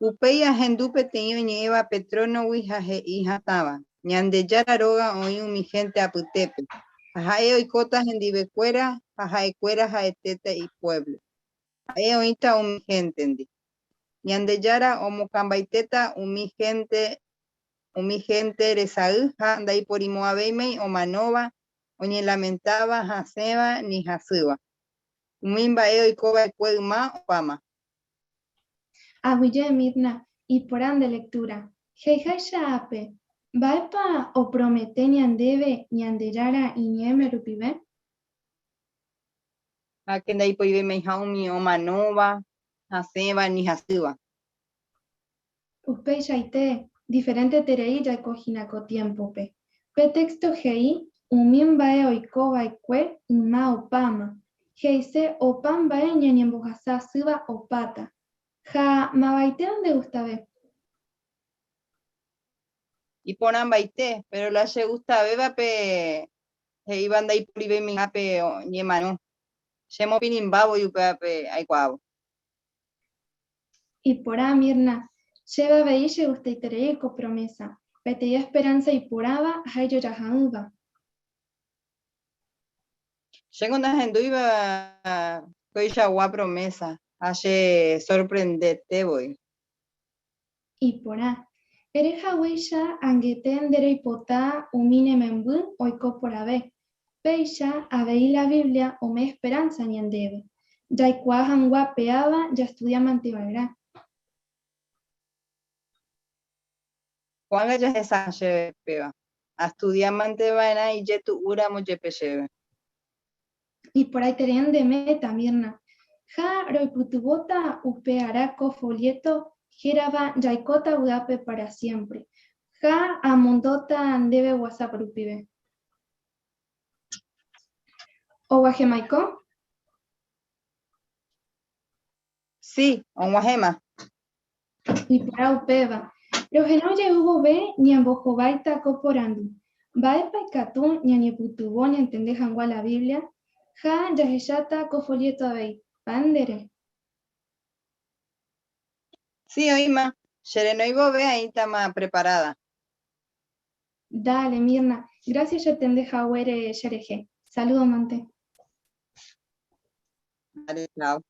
Upéi ahendu peteĩ oñe'ẽva pe trónogui ha he'i hatãva, Ñandejára róga oĩ umi hénte apytépe, ha ha'e oikóta hendivekuéra ha ha'ekuéra ha'etéta ipuévlo. Ha'e oĩta umi héntendi. Ñandejára omokãmbaitéta umi hénte umi hénte resay ha ndaiporimo'ãvéimei omanóva, oñelamentáva, hasẽva ni hasýva. Umi mba'e oiko va'ekue yma opáma. Aguyje Mirna, iporã nde lectura. He'iháicha ápe, mba'épa opromete ñandéve Ñandejára iñe'ẽme rupive? Ha ke ndaipoivemeiha umi omanóva, hasẽva ni hasýva. Upeichaite, diferenteterei jaiko hína ko tiémpope. Pe téxto he'i umi mba'e oiko va'ekue yma opáma, he'ise opa mba'e ñañembohasa asýva opáta. Ha mavaitéva ndegustave? Iporãmbaite, péro la chegustavéva pe he'íva ndaiporivéimiha pe ñemano. Chemopirĩmba voi upéva pe aikuaávo. Iporã, Mirna. Chéve avei chegustaiterei ko promesa, peteĩ esperanza iporãva ha ijojaha'ỹva. Chéngo nahendúiva koichagua promesa ha che sorprendete voi. Iporã. Ere haguéicha angete nde reipota umi ne memby oiko porãve. Péicha avei la Biblia ome'ẽ esperánsa ñandéve. Jaikuaa hag̃ua peáva jastudia mante va'erã. Ko'ág̃a jahecha chéve péva. Astudia mante va'erã ijetu'úramo jepe chéve. Iporãiterei nde méta, Mirna. Ha roipytyvõta upe ára ko folléto hérava Jaikóta vy'ápe pára siémpre. Ha amondóta ndéve WhatsApp rupive. Oguahẽmaiko? Si, og̃uahẽma. Iporã upéva. Rohenói jey vove ñambohováita ko porandu, Mba'épa ikatu ñañepytyvõ ñantende hag̃ua la Biblia? Ha jahecháta ko folléto avei. Pandere. Si, oĩma. Che renói vove aĩtama preparada. Dale, Mirna. Gracias chatende haguére cherehe. Saludo mante. Dale, chao.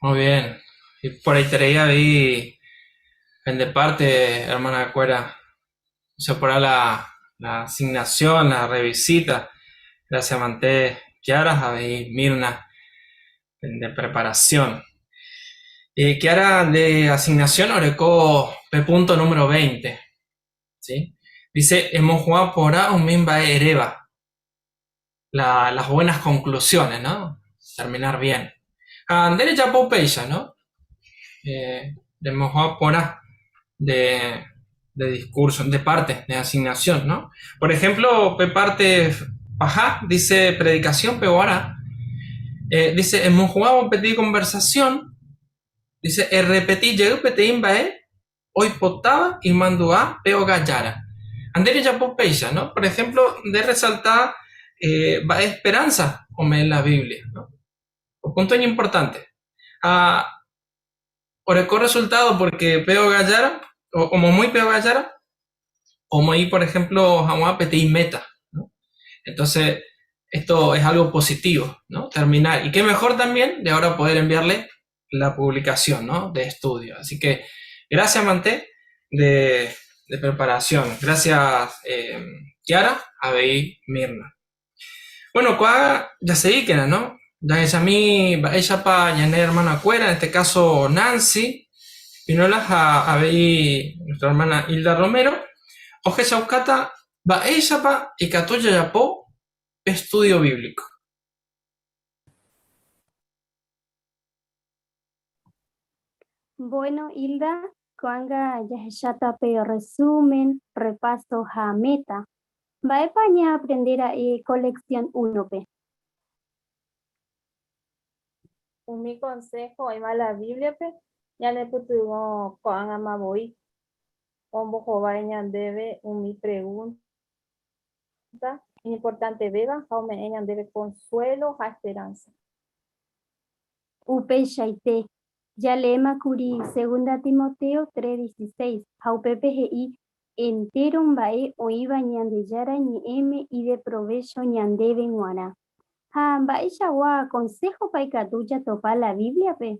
Muy bien. Iporãiterei avei pende parte, hermana-kuéra. Ojaporã la la asignación, la revisita. Gracias mante Kiara ha avei Mirna pende preparación. Kiara nde asignación oreko pe punto número 20. ¿Sí? Dice, emohu'ã porã umi mba'e eréva. La, las buenas conclusiones, ¿no? Terminar bien. Ha nde rejapo upéicha, ¿no? Eh, remohu'ã porã de, de discurso, de parte, de asignación, ¿no? Por ejemplo, pe parte paha, dice predicación peguarã, eh, dice, emohu'ãvo peteĩ conversación, dice, errepeti jey peteĩ mba'e oipotáva imandu'a pe óga jára. Ha nde rejapo péicha, no? Por ejemplo, nde resalta eh, mba'e esperanza ome'ẽ la Biblia, no? Ko punto iñimportante. Ha oreko resultado porque pe óga jára, omomýi pe óga jára, omoĩ, por ejemplo, hag̃ua peteĩ meta, no? Entonces, esto es algo positivo, ¿no? Terminar. Y qué mejor también de ahora poder enviarle la publicación, ¿no? De estudio. Así que gracias, Manté, de, de preparación. Gracias, eh, Kiara, avei Mirna. Bueno, ko'ág̃a jaseíkena, ¿no? Jahechami mba'éichapa ñane hermana-kuéra, en este caso Nancy Pinola ha avei nuestra hermana Hilda Romero, ohechaukáta mba'éichapa ikatu jajapo pe estudio bíblico. Bueno, Hilda, ko'ág̃a jahecháta pe resumen, repaso ha meta. Mba'épa ñaaprende ra'e ko lección uno-pe? Umi konsého oĩva la Bíbliape ñanepytyvõ ko'ág̃ama voi, ombohovái ñandéve umi pregúnta iñimportantevéva ha ome'ẽ ñandéve konsuélo ha esperánsa. Upeichaite, jaleéma kuri Segunda Timoteo 3:16, ha upépe he'i, Entéro mba'e oĩva Ñandejára Ñe'ẽme ideprovécho ñandéve g̃uarã. Ha mba'eichagua konséhopa ikatu jatopa la Bíbliape?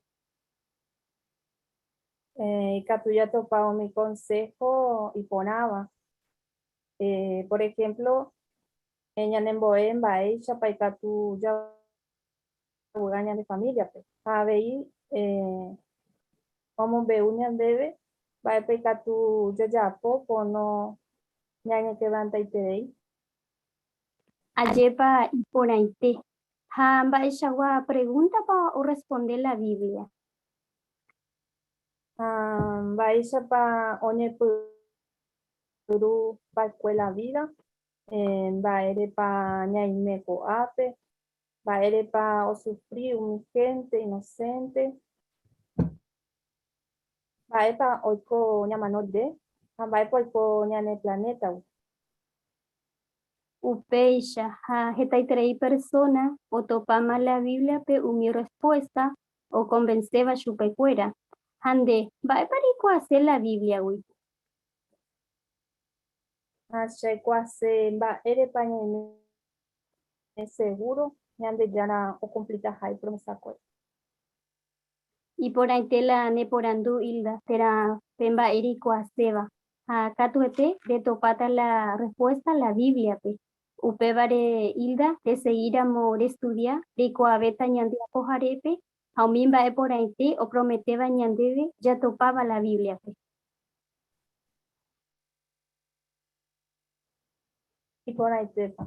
Ikatu jatopa umi konsého iporãva. Por ehémplo, ñanembo'e mba'éichapa ikatu javy'a ñane famíliape. Ha avei omombe'u ñandéve mba'épa ikatu jajapo pono ñañekevrantaiterei. Ajépa iporãite ha mba'eichagua pregúntapa orresponde la Biblia? Ha mba'éichapa oñepyrũ va'ekue la vída? Mba'érepa ñaime ko'ápe? Mba'érepa osufri umi hénte inosénte? Mba'épa oiko ñamano rire ha mba'épa oiko ñane planétagui? Upéicha, ha hetaiterei persóna otopáma la Bíbliape umi rrespuésta okonvenséva chupekuéra. Ha nde, mba'épa reikuaase la Bíbliagui? Ha che aikuaase mba'érepa ñaime segúro Ñandejára okumplitaha ipromesakuéra. Iporãite la ne porandu, Hilda, térã pe mba'e reikuaaséva. Ha katuete retopáta la rrespuésta la Bíbliape. Upévare, Hilda, resegíramo restudia, reikuaavéta ñande Apoharépe ha umi mba'e porãite oprometéva ñandéve jatopáva la Bíbliape. Iporãitépa.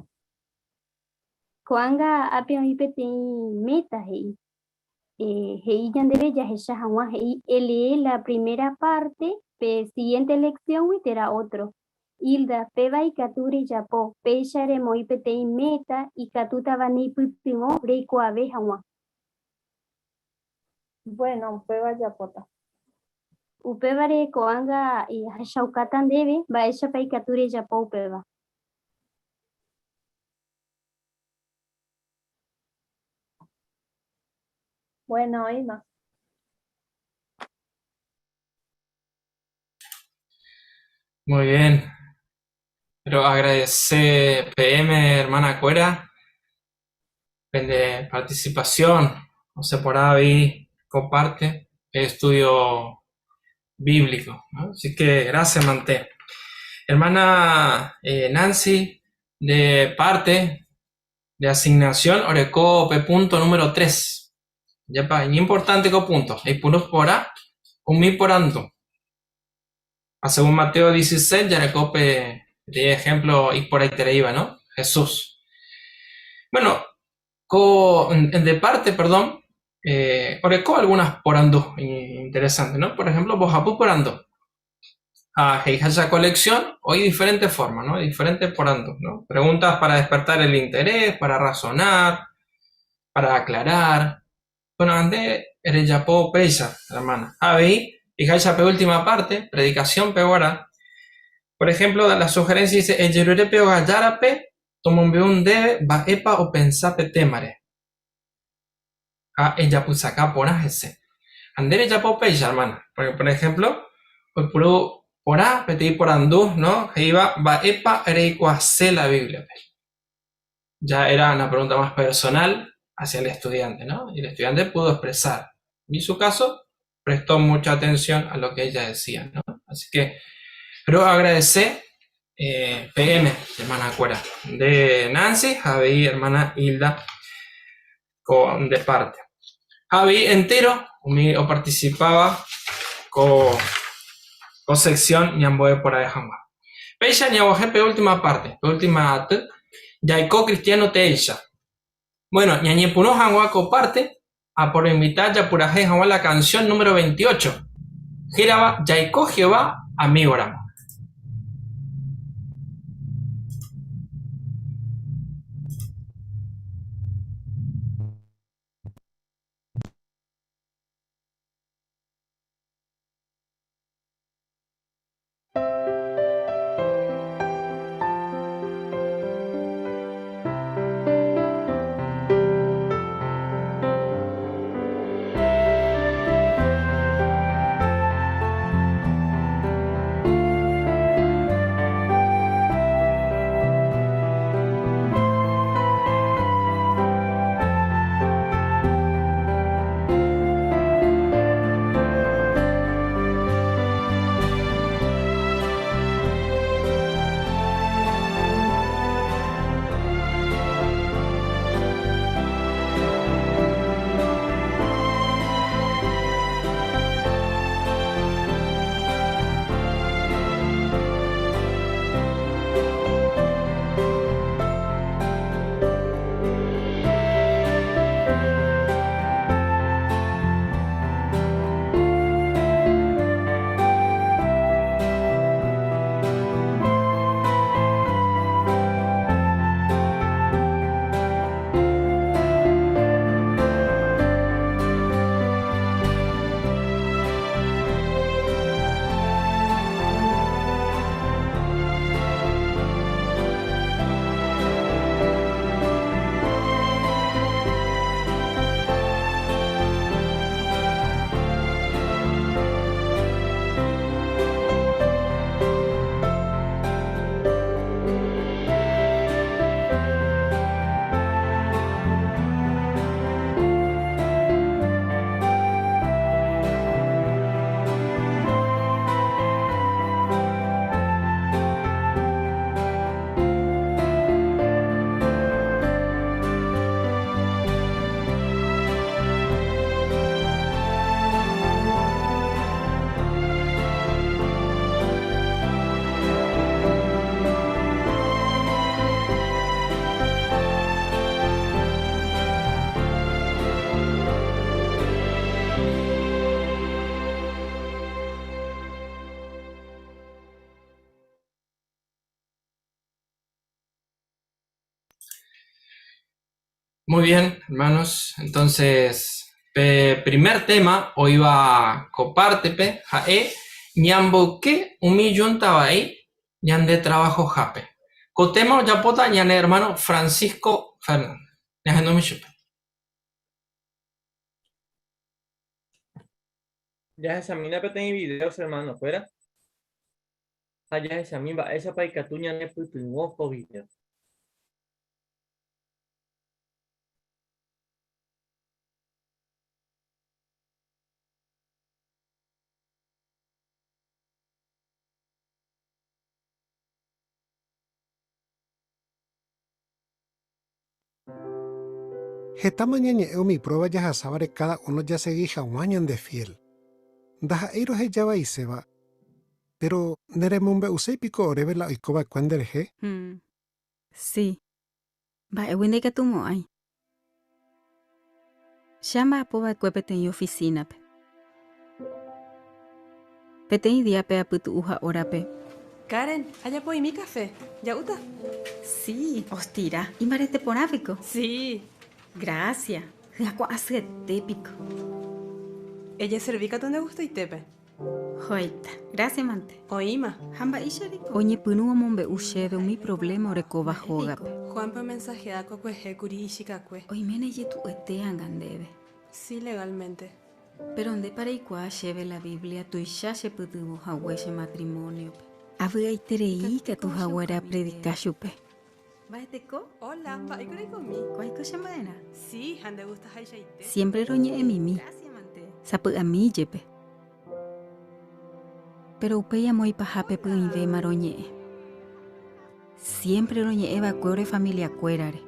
Ko'ág̃a ápe oĩ peteĩ méta he'i. He'i ñandéve jahecha hag̃ua he'i elee la primera parte pe siguiente lección-gui térã ótro. Hilda, péva ikatu rejapo, péicha remoĩ peteĩ méta ikatútava neipytyvõ reikuaave hag̃ua. Bueno, upéva ajapóta. Upévare ko'ág̃a ahechaukáta ndéve mba'éichapa ikatu rejapo upéva. Bueno, oĩma. Muy bien. Pero agradece peẽme hermana-kuéra pende participación. Osẽ porã avei. Ko parte pe estudio bíblico, ¿no? Así que gracias, mante. Hermana Nancy, de parte de asignación, oreko pe punto número 3. Japa, iñimportante ko punto. Eipuru porã umi porandu. Ha según Mateo 16, jareko pe peteĩ ejemplo iporãitereíva, ¿no? Jesús. Bueno, ko de parte, perdón, oreko algunas porandu interesantes, ¿no? Por ejemplo, mbohapy porandu. Ha he'iháicha ko lección, oĩ diferente forma, ¿no? Diferente porandu, ¿no? Preguntas para despertar el interés, para razonar, para aclarar. Bueno, ha nde rejapo upéicha, hermana. Ha avei, he'iháicha pe última parte, predicación peguarã. Por ejemplo, la sugerencia dice, Ejerure pe ogajárape tomombe'u ndéve mba'épa opensa pe témare. Ha ejapysaka porã hese. Ha nde rejapo upéicha, hermana. Porque, por ejemplo, oipuru porã peteĩ porandu, no, he'íva mba'épa reikuaase la Bíbliape. Ya era una pregunta más personal hacia el estudiante, ¿no? Y el estudiante pudo expresar. En su caso, prestó mucha atención a lo que ella decía, ¿no? Así que, pero agradece PM, hermana Cuera, de Nancy, Javi, hermana Hilda, con, de parte. Javi entero, umi oparticipaba ko, ko sección ñambo'e porãve hag̃ua. Péicha ñaguahẽ pe última parte, pe última aty, jaiko cristiano teéicha. Bueno, ñañepyrũ hag̃ua ko parte, aporoinvita japurahéi hag̃ua la canción número 28, hérava Jaiko Jehová amígoramo. Muy bien, hermanos. Entonces, pe primer tema oĩva ko pártepe ha'e ñamboyke umi júnta vai ñande trabajohápe. Ko tema ojapóta ñane hermano Francisco Fernández. Ñahendumi chupe. Jahechamína peteĩ video che hermano-kuéra ha jahechami mba'éichapa ikatu ñanepytyvõ ko video. Hetáma ñañe'ẽ umi prueba jahasávare káda uno jasegi hag̃ua ñandefiél. Ndaha'éi roheja vaiséva, péro neremombe'uséi piko oréve la oiko va'ekue nderehe? Hmm. Sí. Mba'égui ndaikatumo'ãi. Che amba'apo va'ekue peteĩ ofisínape. Peteĩ díape apytu'uha órape. Karen, ajapo'imi café. Ja'úta? Sí, ostira. Imbarete porã piko? Sí. Gracia. Hyakuã asyete piko. Ejeservi katu nde gustoitépe. Joyta. Gracia mante. Oĩma. Ha mba'éicha reko? Oñepyrũ omombe'u chéve umi problema orekóva hógape. Juanpe omensajea kokuehe kuri ichikakue. Oiméne ijetu'uete anga ndéve. Sí, legalmente. Péro ndépa reikuaa chéve la Biblia tuicha chepytyvõ hague che matrimóniope. Avy'aiterei katu haguére apredika chupe. Mba'eteko? Hola, mba'éiko reikomi? Kuaiko che mba'erã? Sí, ha nde gustahaichaite. Siémpre roñe'ẽmimi, sapy'ami jepe. Péro upéi amo ipahápe py'ỹivéma roñe'ẽ. Siémpre roñe'ẽ va'ekue ore familiakuérare.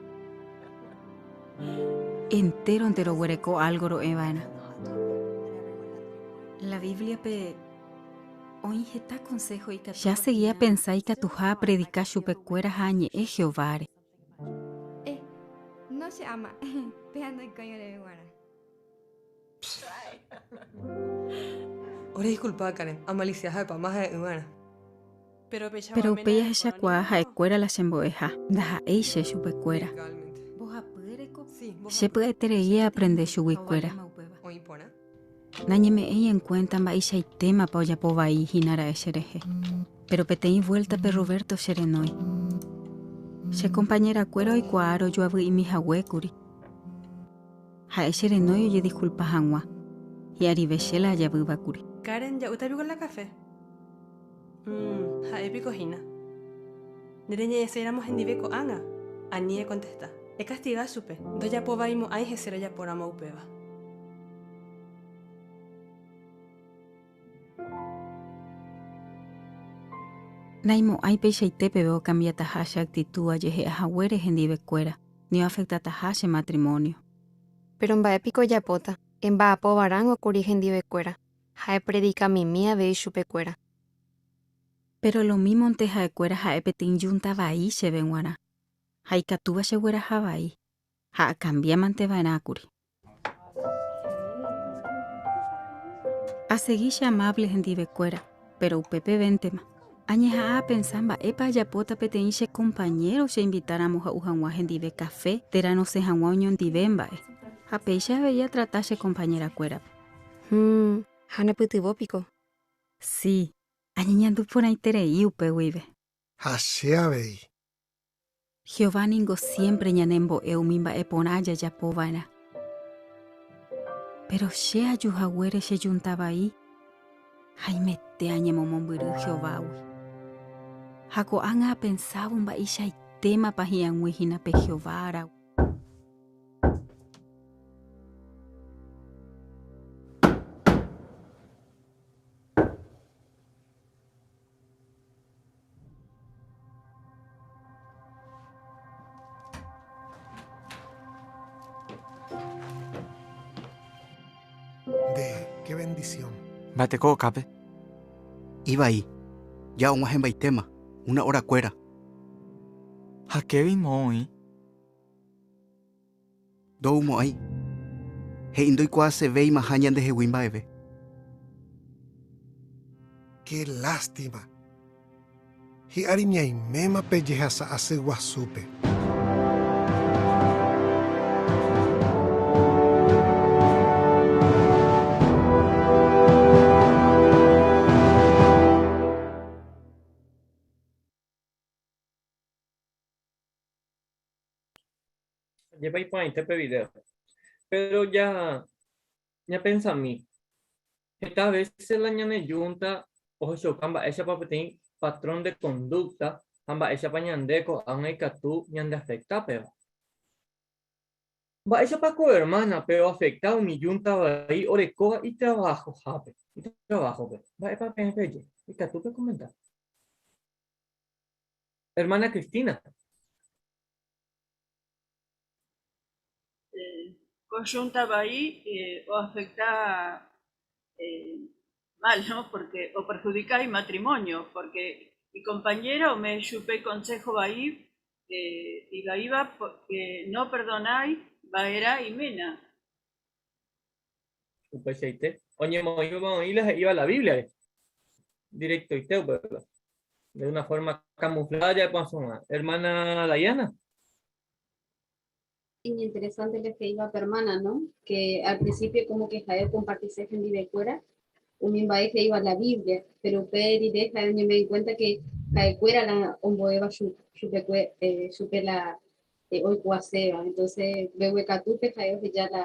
Entéronte roguereko álgo ro'e va'erã. La Bíbliape oĩ heta konsého ikatúva. Che asegi apensa ikatuha apredika chupekuéra ha añe'ẽ Jehováre. Eh, no che ama, péa ndoikói oréve g̃uarã. Ore disculpa, Karen, amalicia ha'epa más ha'e'ỹ va'erã. Péro upéi ahechakuaa ha'ekuéra la chembo'eha, ndaha'éi che chupekuéra. Che pya'eterei aaprende chuguikuéra. Nañeme'ẽi enkuénta mba'eichaitémapa ojapo vai hína ra'e cherehe. Péro peteĩ vuéltape Roberto cherenói. Che kompañerakuéra oikuaa rojoavy'imi hague kuri. Ha'e cherenói ojediskulpa hag̃ua, hi'arive che la ajavýva kuri. Karen, ja'úta piko la café? Mmm, ha'e piko hína. Nereñe'ẽséiramo hendive ko'ág̃a, ani ekontesta. Ekastiga chupe, ndojapovaimo'ãi hese rejapóramo upéva. Naimo'ãi peichaite peve okambiataha che aktitu ajehe'a haguére hendivekuéra, ni oafektataha che matrimónio. Péro mba'e piko ojapóta? Emba'apo varãngo kuri hendivekuéra, ha epredika mimi avei chupekuéra. Péro lomímonte ha'ekuéra ha'e peteĩ júnta vai chéve g̃uarã, ha ikatúva chegueraha vai, ha akambiámante va'erã kuri. Asegi che amávle hendivekuéra, péro upépe véntema. Añeha'ã apensa mba'épa ajapóta peteĩ che kompañéro cheinvitáramo ha'u hag̃ua hendive kafe térã rosẽ hag̃ua oñondive mba'e. Ha péicha avei atrata che kompañerakuérape. Hum, ha nepytyvõ piko? Si, añeñandu porãiterei upe guive. Ha che avei. Jehová ningo siémpre ñanembo'e umi mba'e porã jajapo va'erã. Péro che aju haguére chejunta vai, haimete añemomombyry Jehovágui. Ha ko'ág̃a apensávo mba'eichaitémapa hi'ag̃ui hína pe Jehová ára. Nde, qué bendición. Mba'eteko okápe? Ivai. Ja og̃uahẽmbaitéma, una orakuéra. Ha Kevin moõ oĩ? Ndoumo'ãi. He'i ndoikuaasevéimaha ñandehegui mba'eve. Qué lástima. Hi'ári ñaiméma pe jehasa asy guasúpe. Ajépa iporãite pe video. Péro ja ñapensami, heta vése la ñane júnta ohechauka mba'éichapa peteĩ patrón de conducta ha mba'éichapa ñande ko'ág̃a ikatu ñandeafekta péva. Mba'éichapa ko ermánape oafekta umi júnta vai orekóva itravahohápe, itraváhope? Mba'épa peẽ peje? Ikatu pekomenta. Hermana Cristina. Ko junta vai oafecta mal, no? Porque operhudika imatrimonio, porque ikompañéra ome'ẽ chupe consejo vai ivaíva porque noperdonái va'erã iména. Upeichaite, oñemoĩva oĩ la he'íva la Bíbliare, directoite upéva, de una forma camuflada ja'epoasũva. Hermana Dayana. Iñinteresante la he'íva pe hermana, no? Que al principio como que ha'e okompartise hendivekuéra umi mba'e he'íva la Biblia, pero upe rire ha'e oñeme'ẽ en cuenta que ha'ekuéra la ombo'éva chupekue, chupe la oikuaaséva. Entonces mbeguekatúpe ha'e oheja la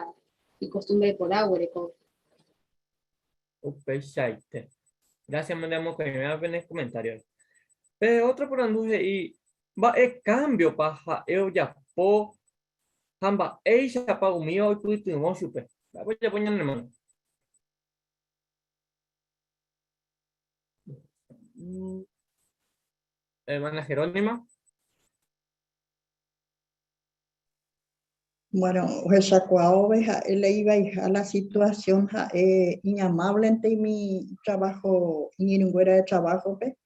icostumbre porã oguereko. Upeichaite. Gracias mokõivéva pene comentario. Pe otro porandu he'i, mba'e cambio-pa ha'e ojapo ha mba'éichapa umíva oipytyvõ chupe? Mba'épa ojapo ñane hermano? Hermana Jerónima. Bueno, ohechakuaáove ha'e la ivaiha la situación ha'e iñamáblente umi trabajo iñirũnguéra de trabajo-pe,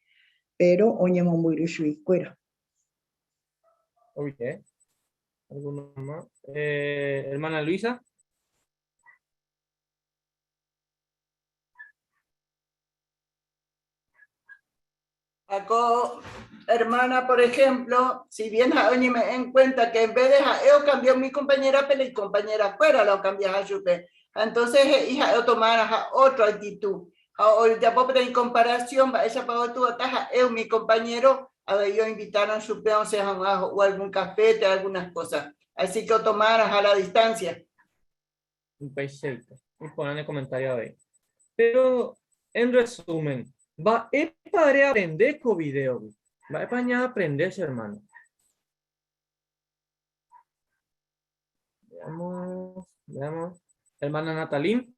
pero oñemombyry chuguikuéra. Ok. ¿Alguno más? Hermana Luisa. Ko hermana, por ejemplo, si bien ha'e oñeme'ẽ en cuenta que en vez de ha'e ocambia umi compañera-pe, la icompañera-kuéra la ocambiaha chupe. Ha entonces he'i ha'e otomaraha otra actitud. Ha ojapo peteĩ comparación mba'éichapa otuata ha'e umi compañero avei oinvitárõ chupe osẽ hag̃ua ho'u algún café térã algunas cosas. Así que otomaraha la distancia. Upeichaite. Iporã ne comentario avei. Pero, en resumen, mba'épa reaprende ko video-gui? Mba'épa ñaaprende che hermano? Veamos, veamos. Hermana Natalín.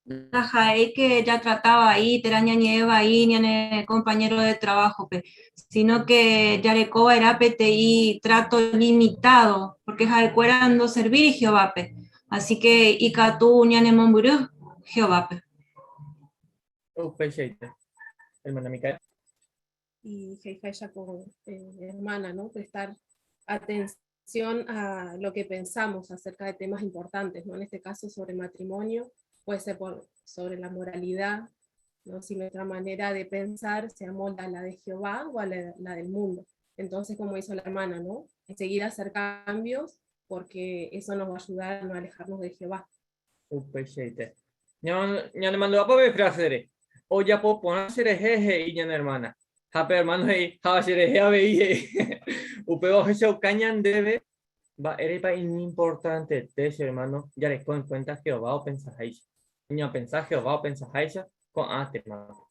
Ndaha'éi que jatrata vai térã ñañe'ẽ vai ñane compañero de trabajo-pe, sino que jareko va'erã peteĩ trato limitado, porque ha'ekuéra ndoservíri Jehovápe, así que ikatu ñanemombyry Jehovápe. Upeichaite. Hermana Micaela. Y he'iháicha ko hermana, ¿no? Prestar atención a lo que pensamos acerca de temas importantes, ¿no? En este caso sobre matrimonio, puede ser sobre la moralidad, ¿no? Si nuestra manera de pensar se amolda a la de Jehová o a la del mundo. Entonces, como hizo la hermana, ¿no? Enseguida hacer cambios, porque eso nos va a ayudar a no alejarnos de Jehová. Upeichaite. Ñanemandu'ápa pe frase-re, Ojapo porã cherehe he'i ñane hermana, ha pe hermano he'i, ha cherehe avei he'i. Upéva ohechauka ñandéve mba'érepa iñimportantete che hermano jareko en cuenta Jehová opensaháicha. Ñapensa Jehová opensaháicha ko'ã témape.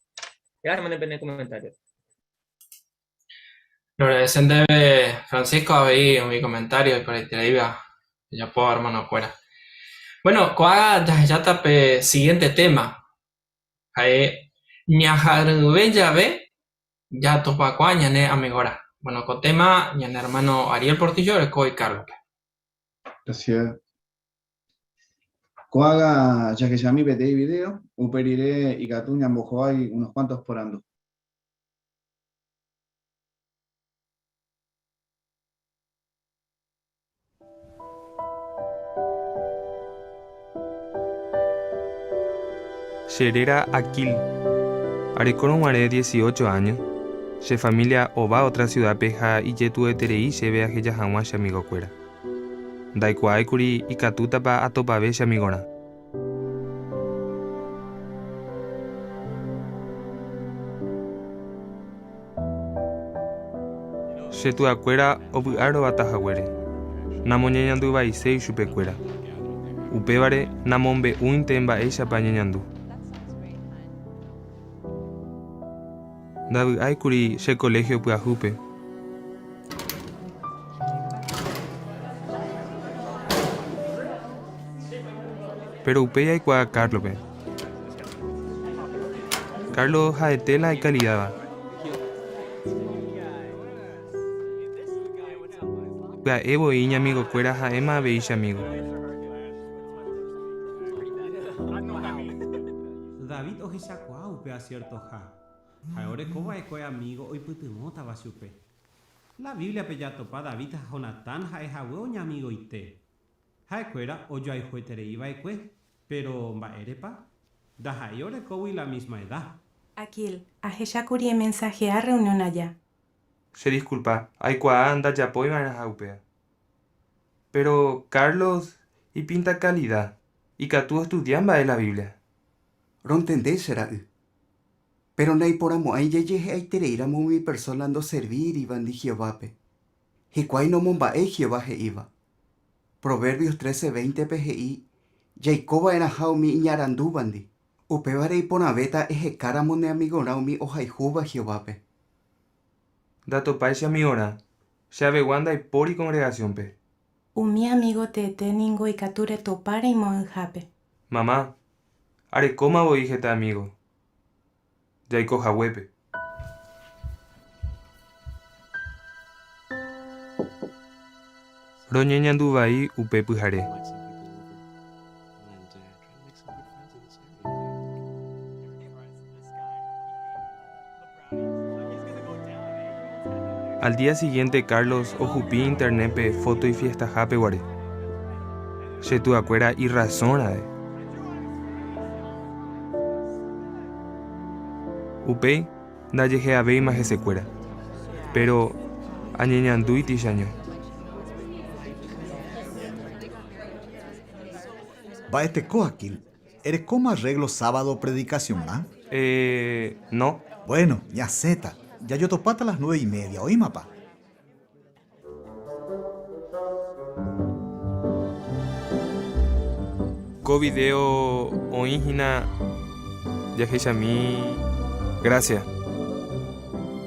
Gracias hermano pene comentario. Roagradece ndéve Francisco avei umi comentario iporãitereíva ojapóva hermano-kuéra. Bueno, ko'ág̃a jahecháta pe siguiente tema, ha'e ñaha'arõve jave jatopakuaa ñane amigorã. Bueno, ko tema ñane hermano Ariel Portillo oreko ikárgope. Gracias. Ko'ág̃a jahechami peteĩ video, upe rire ikatu ñambohovái unos cuantos porandu. Che réra Akil. Arekórõ guare dieciocho áño, che família ova ótra siudápe ha ijetu'ueterei chéve aheja hag̃ua che amigokuéra. Ndaikuaáikuri ikatútapa atopave che amigorã. Che tuakuéra ovy'a rovata haguére, namoñeñanduvaiséi chupekuéra. Upévare namombe'úinte mba'éichapa añeñandu. Ndavy'áikuri che koléhio pyahúpe. Péro upéi aikuaa Cárlospe. Carlos ha'ete la ikalidáva. Pya'e voi iñamigokuéra ha'éma avei che amigo. David ohechakuaa upéva siertoha. Ha'e oreko va'ekue amígo oipytyvõtava chupe. La Bíbliape jatopa David ha Jonatán ha'e hague oñamigoite. Ha'ekuéra ojoayhueterei va'ekue, péro mba'érepa? Ndaha'éi orekógui la mísma eda. Akil, ahechákuri emensahea reunión aja. Che disculpa, aikuaa ndajapói va'erãha upéva. Péro Carlos ipinta kalida, ikatu ostudia mba'e la Biblia. Rontende che ra'y. Péro naiporãmo'ãi jajehe'aitereíramo umi persóna ndoservírivandi Jehovápe. Hikuái nomomba'éi Jehová he'íva. Proverbios trece, véintepe he'i jaiko va'erãha umi iñarandúvandi. Upévare iporãvéta ehekáramo ne amigorã umi ohayhúva Jehovápe. Ndatopái che amigorã, che avegua ndaipóri kongregasiónpe. Umi amígo teete ningo ikatu retopa reimo'ã'ỹhápe. Mama, arekóma voi heta amígo. Jaiko haguépe. Roñeñandu vai upe pyhare. Al día siguiente Carlos ohupi internet-pe foto ifiestahápe guare. Che tuakuéra irrazón ra'e. Upéi ndajehe'avéima hesekuéra. Péro añeñandúiti cheaño. Mba'eteko Akil, erekóma arreglo sábado predicacionrã? Eh, no. Bueno, ñasẽta. Jajotopáta las nueve y media, oĩmapa? Ko video oĩ hína jahechami. Gracias.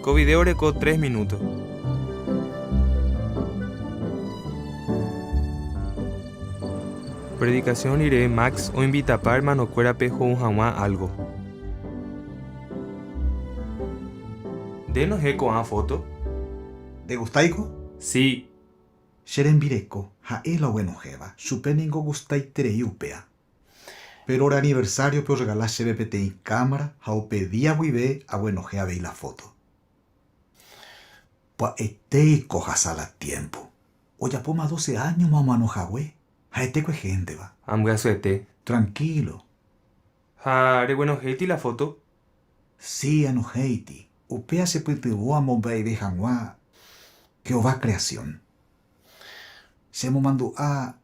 Ko video oreko tres minuto. Predikasión rire Max oinvitapa ermanokuérape ho'u hag̃ua álgo. Nde nohẽ ko'ã fóto? Ndegustáiko? Si. Che rembireko, ha'e la oguenohẽva, chupe ningo ogustaiterei upéa. Péro ore aniversáriope orregala chéve peteĩ kámara ha upe día guive aguenohẽ avei la fóto. Pya'etéiko ohasa la tiémpo. Ojapóma doce áñoma omano hague, ha'etékue hénteva. Ambyasyete. Trankílo. Ha reguenohẽiti la fóto? Si, anohẽiti. Upéa chepytyvõ amomba'eve hag̃ua Jehová creación. Chemomandu'a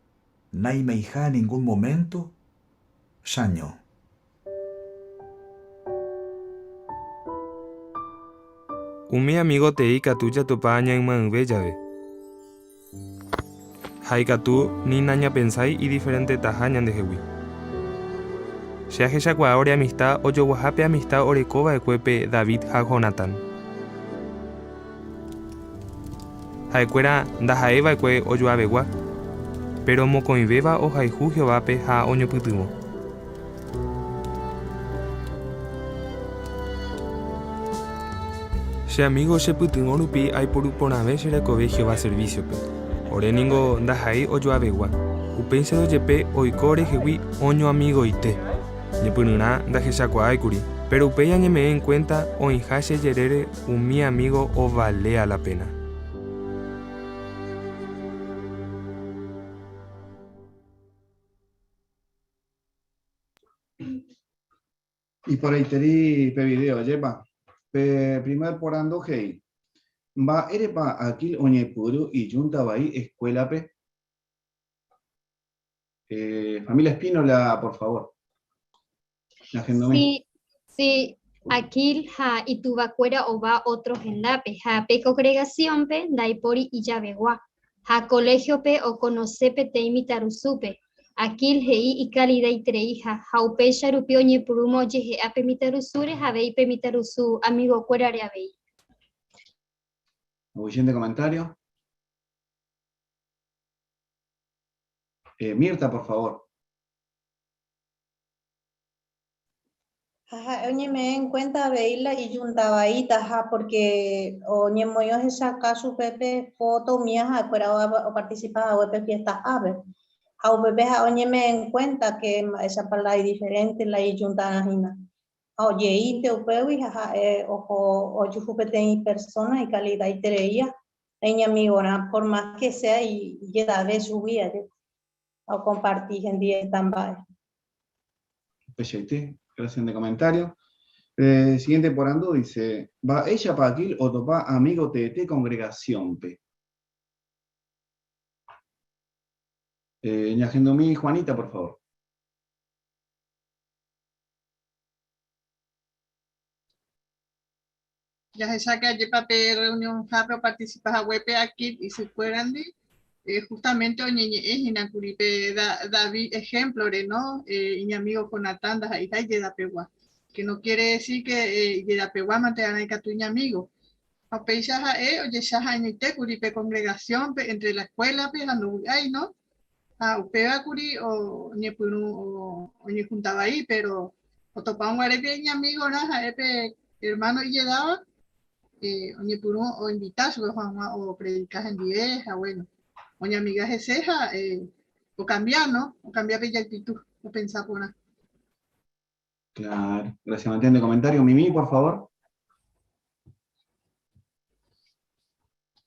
naimeiha ningún momento chaño. Umi amigo tee ikatu jatopa ñayma'ỹve jave. Ha ikatu ni nañapensái idiferentetaha ñandehegui. Che ahechakuaa ore amista ojoguaha pe amista oreko va'ekue pe David ha Jonatán. Ha'ekuéra ndaha'éi va'ekue ojoavegua, péro mokõivéva ohayhu Jehovápe ha oñopytyvõ. Che amígo chepytyvõ rupi aiporu porãve che rekove Jehová servísiope. Ore ningo ndaha'éi ojoavegua, upéicharõ jepe oiko orehegui oñoamigoite. Ñepyrũrã ndahechakuaáikuri, péro upéi añeme'ẽ enkuénta oĩha che jerére umi amígo ovalea la péna. Iporãiteri pe video, ajépa? Pe primer porandu he'i, Mba'érepa Akil oñepyrũ ijúnta vai eskuélape? Eh, familia Espínola, por favor. Sí, sí, Akil ha ituvakuéra ova ótro hendápe, ha pe kongregasiónpe ndaipóri ijavegua. Ha koléhiope okonose peteĩ mitãrusúpe. Akil he'i ikalidaitereiha, ha upéicha rupi oñepyrũma ojehe'a pe mitãrusúre ha avei pe mitãrusu amigokuérare avei. Siguiente comentario. Eh, Mirta, por favor. Ha ha'e oñeme'ẽ en cuenta avei la ijunta vaítaha porque oñemoĩ ohechauka chupe pe foto umía ha'ekuéra oparticipa hague pe fiesta hápe. Ha upépe ha'e oñeme'ẽ en cuenta que mba'éichapa la idiferente la ijuntarã hína. Ha ojeínte upégui ha ha'e oho ojuhu peteĩ persona ikalidaitereía la iñamigorã por más que sea ijedave chugui aje ha okomparti hendie heta mba'e. Upeichaite, gracias nde comentario. Eh, siguiente porandu dice, Mba'éichapa Akil otopa amigo teete congregación-pe? Eh, ñahendumi Juanita, por favor. Jahecháke ajépa pe reunionhápe oparticipa haguépe Akil isykuérandi, justamente oñeñe'ẽ hína kuri pe David ejemplo-re, no? Iñamigo Jonatán ndaha'eiha ijedapegua, que no quiere decir que ijedapegua mante arã ikatu iñamigo. Ha upéicha ha'e ojecha ha'eñoite kuri pe congregación-pe, entre la escuela-pe ha ndovy'ái, no? Ha upéva kuri oñepyrũ oñejunta vai, pero otopa guare pe iñamigorã ha'e pe hermano ijedáva, oñepyrũ oinvita chupe oho hag̃ua opredika hendive, ha bueno, oñamiga hese ha okambia, no? Okambia pe ijactitud, opensa porã. Claro, gracias, Mantén comentario. Mimi, por favor.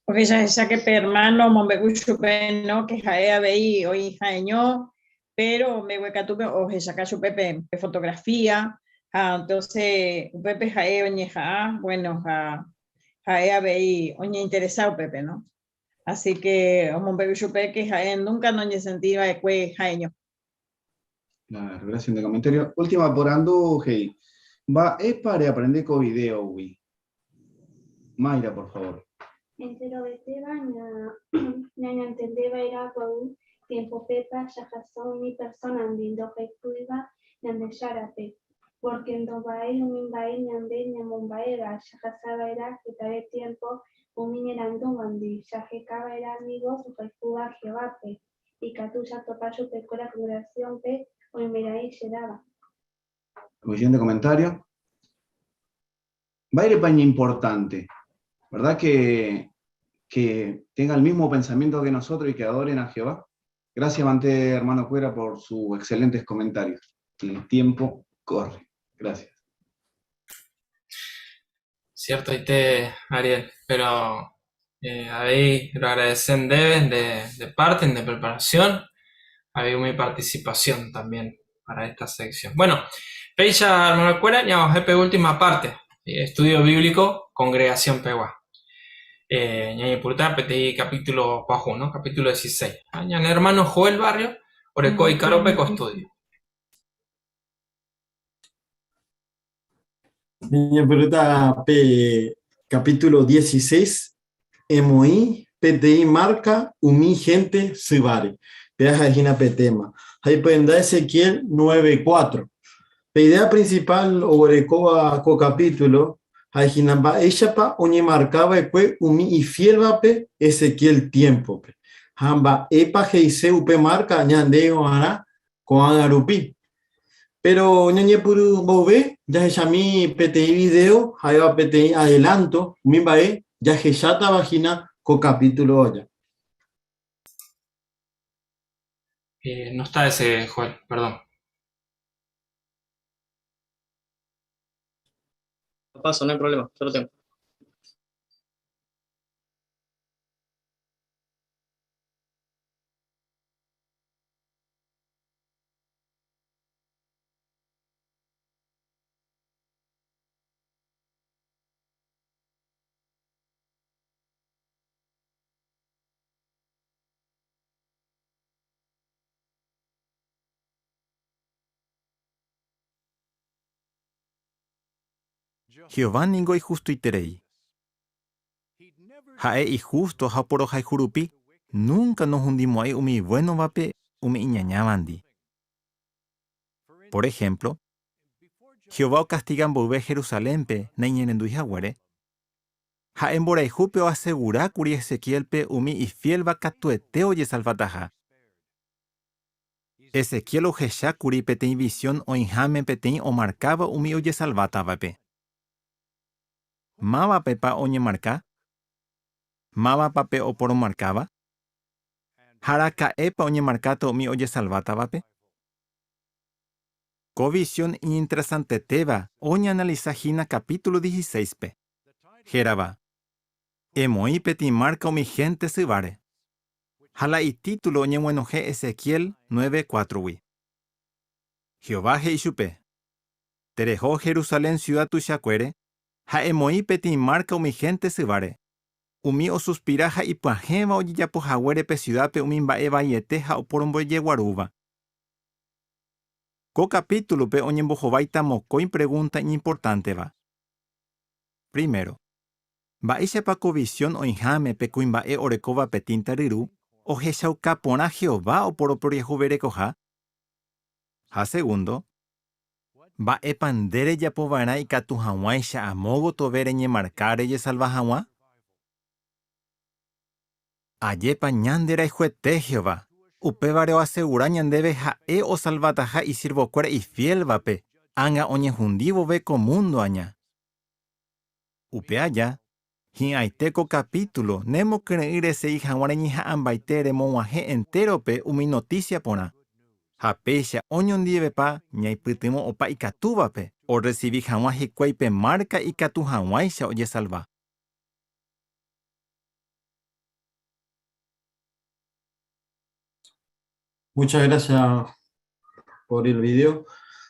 Porque jahecha que pe hermano omombe'u chupe, no, que ha'e avei oĩ ha'eño, pero mbeguekatúpe ohechaka chupe pe, pe fotografía, ha entonces upépe ha'e oñeha'ã, bueno, ha ha'e avei oñeinteresa upépe, no? Así que omombe'u chupe que ha'e nunca noñesentí va'ekue ha'eño. Claro, gracias de comentario. Última porandu, he'i. Mba'épa reaprende ko videogui? Mayra, por favor. Enterovetéva ñañantende va'erã gua'u tiémpopepa jahasa umi persónandi ndohayhúiva Ñandejárape, pórke ndovaéi umi mba'e ñande ñamomba'éva, jahasa va'erã hetave tiémpo umi ñerandúvandi, jaheka va'erã amigos ohayhúva Jehovápe. Ikatu jatopa chupekuéra congregación-pe oimeraẽ ijedáva. Siguiente comentario. Mba'érepa iñimportante, verdad que, que tenga el mismo pensamiento que nosotros y que adoren a Jehová? Gracias, Mante, hermano Cuera, por sus excelentes comentarios. El tiempo corre. Gracias. Cierto, te, Ariel, pero eh, avei roagradece ndéve nde, nde parte, nde preparación, avei umi participación también para esta sección. Bueno, péicha hermanokuéra ñaguahẽ pe última parte, estudio bíblico congregación pegua. Eh, ñañepyrũta peteĩ capítulo pyahu, ¿no? Capítulo 16. Ha ñane hermano Joel Barrio oreko ikarópe ko estudio. Ñañepyrũta pe capítulo 16, Emoĩ peteĩ márka umi hénte syváre. Péva ha'e hína pe téma. Ha ipyenda Ezequiel 9:4. Pe idéa prinsipál oguerekóva ko kapítulo ha'e hína mba'éichapa oñemarka va'ekue umi ifiélvape Ezequiel tiémpope, ha mba'épa he'ise upe márka ñandéve g̃uarã ko'ág̃a rupi. Péro ñañepyrũ mboyve jahechami peteĩ vidéo ha'éva peteĩ adelánto umi mba'e jahechátava hína ko kapítulo aja. Eh, no está ese, Joel, perdón. Paso, no hay problema, yo lo tengo. Jehová ningo ihustoiterei. Ha'e ihústo ha oporohayhu rupi, núnka nohundimo'ãi umi ivuénovape umi iñañávandi. Pór ehémplo, Jehová okastiga mboyve Jerusalénpe naiñerendúi haguére, ha'e mborayhúpe oasegura kuri Ezequiélpe umi ifiélva katuete ojesalvataha. Ezequiel ohecha kuri peteĩ visión oĩháme peteĩ omarkáva umi ojesalvátavape. Mávapepa oñemarka? Mávapa pe oporomarkáva? Ha araka'épa oñemarkáta umi ojesalvátavape? Ko visión iñinteresantetéva oñeanalisa hína capítulo dieciséispe, hérava, Emoĩ peteĩ márka umi hénte syváre. Ha la itítulo oñeguenohẽ Ezequiel 9:4-gui. Jehová he'i chupe, Tereho Jerusalén siuda tuichakuére ha emoĩ peteĩ márka umi hénte syváre, umi osuspira ha ipyahẽva ojejapo haguére pe siudápe umi mba'e vaiete ha oporombojeguarúva. Ko kapítulope oñembohováita mokõi pregúnta iñimportánteva. Primero, mba'éichapa ko visión oĩháme pe kuimba'e orekóva pe tínta ryru ohechauka porã Jehová oporoporiahuverekoha? Ha segundo, mba'épa nde rejapo va'erã ikatu hag̃uáicha amo gotove reñemarka rejesalva hag̃ua? Ajépa ñanderayhuete Jehová! Upévare oasegura ñandéve ha'e osalvataha isiervokuéra ifiélvape ág̃a oñehundi vove ko múndo aña. Upe aja, hi'ãite ko kapítulo nemokyre'ỹ resegi hag̃ua reñeha'ãmbaite remog̃uahẽ entérope umi notísia porã, ha péicha oñondivepa ñaipytyvõ opa ikatúvape orresivi hag̃ua hikuái pe márka ikatu hag̃uáicha ojesalva. Muchas gracias por el video.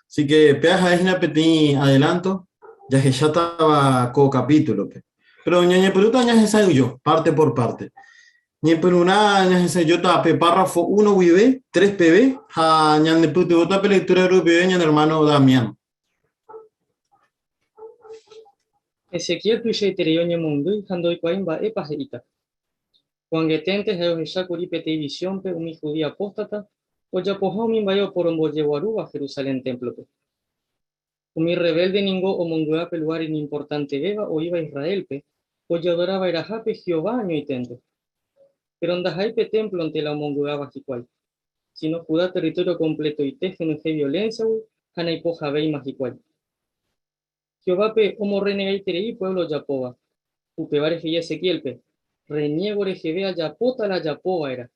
Así que péa ha'e hína peteĩ adelanto jahechátava ko capítulo-pe. Pero ñañepyrũta ñahesa'ỹijo, parte por parte. Ñepyrũrã ñahesa'ỹijóta pe párrafo 1 guive 3 peve ha ñanepytyvõta pe lectura rupive ñane hermano Damián. Ezequiel tuichaiterei oñemondýi ha ndoikuaái mba'épa he'íta. Ko'ag̃aiténte ha'e ohecha kuri peteĩ visiónpe umi judío apóstata ojapoha umi mba'e oporombojeguarúva Jerusalén témplope. Umi rrevélde ningo omongy'a pe lugár iñimportantevéva oĩva Israélpe, ojeadora va'erãhápe Jehová añoiténte. Péro ndaha'éi pe témplonte la omongy'áva hikuái, síno Judá território kompletoite henyhẽ violénsiagui ha naipohãvéima hikuái. Jehovápe omorrenegaiterei puévlo ojapóva. Upévare he'i Ezequiélpe, Rreniégo reheve ajapóta la ajapóva'erã.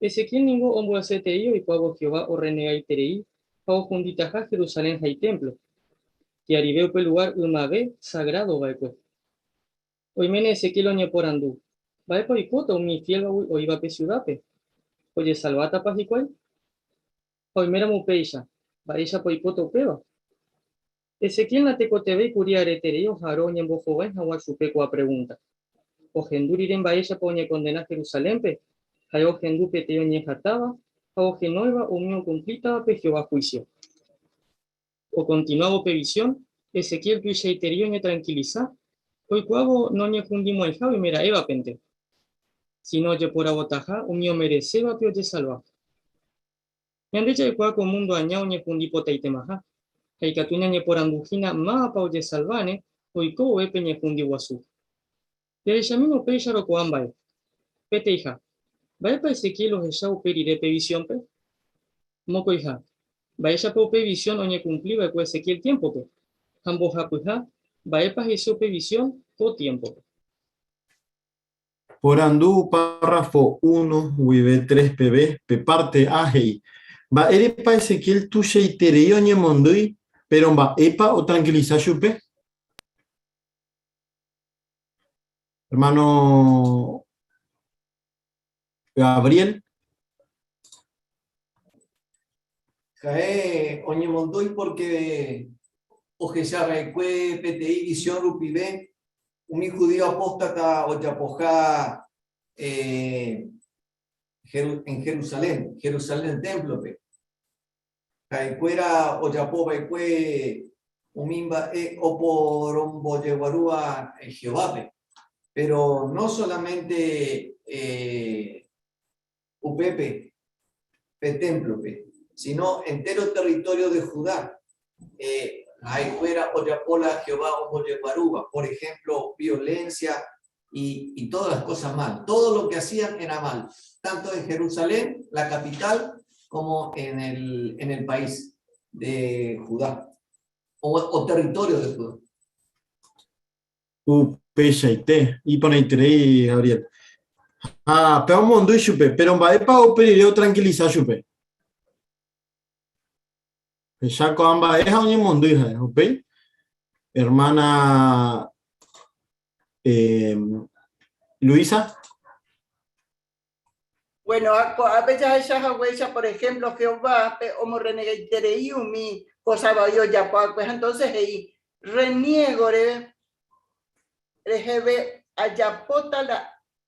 Ezequiel ningo ombyasyeterei oikuaávo Jehová orrenegaiterei ha ohunditaha Jerusalén ha itémplo. Hi'arive upe lugár ymave sagrádo va'ekue. Oiméne Ezequiel oñeporandu, Mba'épa oikóta umi ifiélvagui oĩva pe siudápe? Ojesalvátapa hikuái? Ha oiméramo upéicha, mba'éichapa oikóta upéva? Ezequiel natekotevẽi kuri areterei oha'arõ oñembohovái hag̃ua chupe ko'ã pregúnta. Ohendu rire mba'éichapa oñekondena Jerusalénpe, ha'e ohendu peteĩ oñehatáva ha ohenóiva umi okumplítavape Jehová huísio. Okontinuávo pe visión, Ezequiel tuichaiterei oñetrankilisa, oikuaávo noñehundimo'ãiha oimera'évapente, síno ojeporavotaha umi omeresévape ojesalva. Ñande jaikuaa ko múndo aña oñehundi potaitemaha, ha ikatu ñañeporandu hína mávapa ojesalváne oiko vove pe ñehundi guasu. Jahechamína upéicharõ ko'ã mba'e. Peteĩha, mba'épa Ezequiel ohecha upe rire pe visiónpe? Mokõiha, mba'éichapa upe visión oñekumpli va'ekue Ezequiel tiémpope? Ha mbohapyha, mba'épa he'ise upe visión ko tiémpope? Porandu párrafo uno guive tres peve, pe párte A he'i, Mba'érepa Ezequiel tuichaiterei oñemondýi, péro mba'épa otrankilisa chupe? Hermano Gabriel. Ha'e oñemondýi pórke ohecha va'ekue peteĩ visión rupive umi judío apóstata ojapoha en Jerusalén, Jerusalén témplope. Ha'ekuéra ojapo va'ekue umi mba'e oporombojeguarúva Jehovápe. Péro no sólamente upépe, pe témplope, síno entéro território de Judá. Ha'ekuéra ojapo la Jehová ombojeguarúva, por ehémplo, violénsia y todas las cosas mal. Todo lo que hacían era mal, tanto en Jerusalén, la capital, como en el, en el país de Judá, o, o territorio de Judá. Upeichaite, iporãiterei Gabriel. Ha pe omondýi chupe, péro mba'épa upe rire otranquilisa chupe? Hecha ko'ã mba'e ha oñemondýi ha'e. Upéi, hermana eh, Luisa. Bueno, ko'ápe jahecha haguéicha, por ejemplo, Jehová pe omorrenegaiterei umi cosa vai ojapo va'ekue, ha entonces he'i, Reniego-re reheve ajapóta la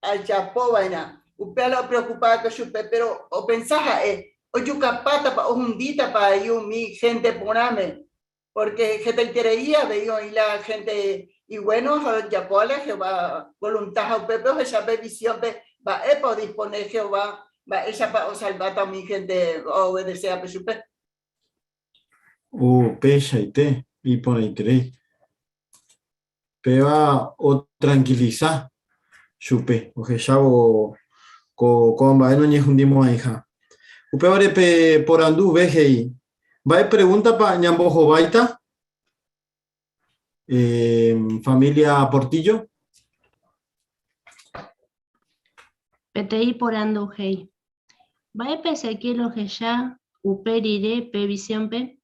ajapo va'erã. Upéva la opreokupa va'ekue chupe, péro opensa ha'e ojukapátapa, ohundítapa avei umi hénte porãme, pórke hetaiterei avei oĩ la hénte iguéno ha ojapóva la Jehová volunta, ha upépe ohecha pe visiónpe mba'épa odispone Jehová, mba'éichapa osalváta umi hénte oobedesévape chupe. Upeichaite, iporãiterei. Péva otrankilisa chupe ohechávo ko ko'ã mba'e noñehundimo'ãiha. Upévare pe porandu ve he'i, Mba'e pregúntapa ñambohováita? Eh, familia Portillo. Peteĩ porandu he'i, Mba'épa Ezequiel ohecha upe rire pe visiónpe?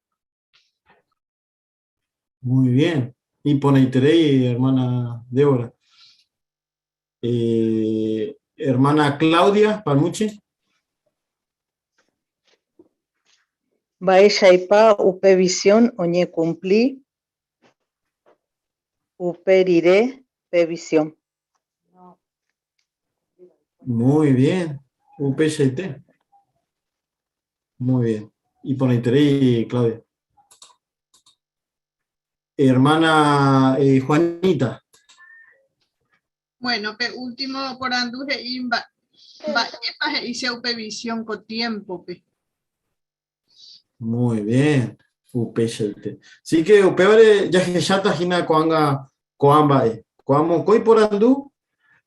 Muy bien. Iporãiterei, hermana Débora. Eh, hermana Claudia Palmucci. Mba'éichapa upe visión oñekumpli upe rire pe visión? Muy bien. Upeichaite. Muy bien. Iporãiterei, Claudia. Hermana eh, Juanita. Bueno, pe último porandu he'i mba'épa he'ise upe visión ko tiémpope. Muy bien, upeichaite. Así que upévare jahecháta hína ko'ág̃a ko'ã mba'e. Ko'ã mokõi porandu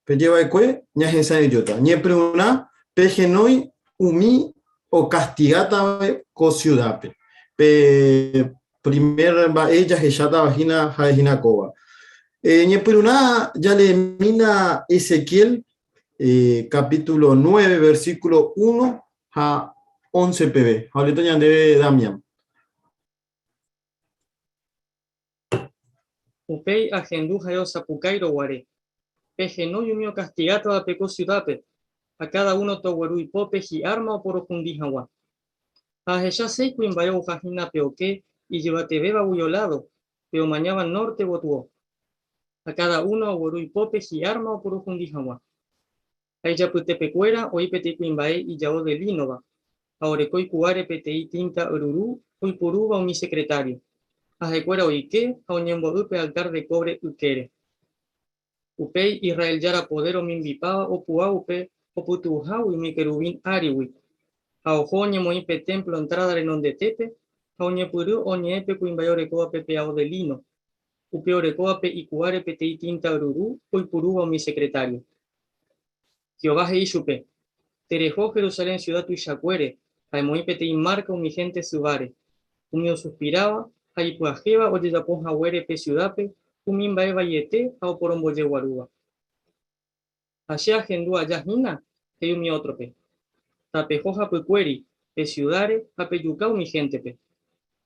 pejeva'ekue ñahesa'ỹijóta. Ñepyrũrã pehenói umi okastigátava ko siudápe. Pe primer mba'e jahechátava hína ha'e hína kóva. Eh, ñepyrũrã jaleemína Ezequiel eh, capítulo 9, versículo 1 ha 11 peve. Ha oléta ñandéve Damián. Upéi ahendu ha'e osapukáirõ guare, Pehenói umi okastigátavape ko siudápe, ha káda uno togueru ipópe hi'árma oporohundi hag̃ua. Ha ahecha séi kuimba'e ouha hína pe oke ijyvatevévagui oládo, pe omañáva nórte gotyo. Ha káda uno ogueru ipópe hi'árma oporohundi hag̃ua. Ha ijapytepekuéra oĩ peteĩ kuimba'e ijao de línova, ha oreko iku'áre peteĩ tínta yruru oipurúva umi sekretário. Ha ha'ekuéra oike ha oñembo'y pe altár de kóvre ykére. Upéi Israel Jára podér omimbipáva opu'ã upe opytu'uhágui umi keruvín árigui, ha oho oñemoĩ pe témplo entráda renondetépe ha oñepyrũ oñe'ẽ pe kuimba'e orekóvape pe ao de líno, upe orekóvape iku'áre peteĩ tínta yruru oipurúva umi sekretário. Jehová he'i chupe, Tereho Jerusalén siuda tuichakuére ha emoĩ peteĩ márka umi hénte syváre, umi osuspiráva ha ipyahẽva ojejapo haguére pe siudápe umi mba'e vaiete ha oporombojeguarúva. Ha che ahendu aja hína, he'i umi ótrope, Tapeho hapykuéri pe siudáre ha pejuka umi héntepe.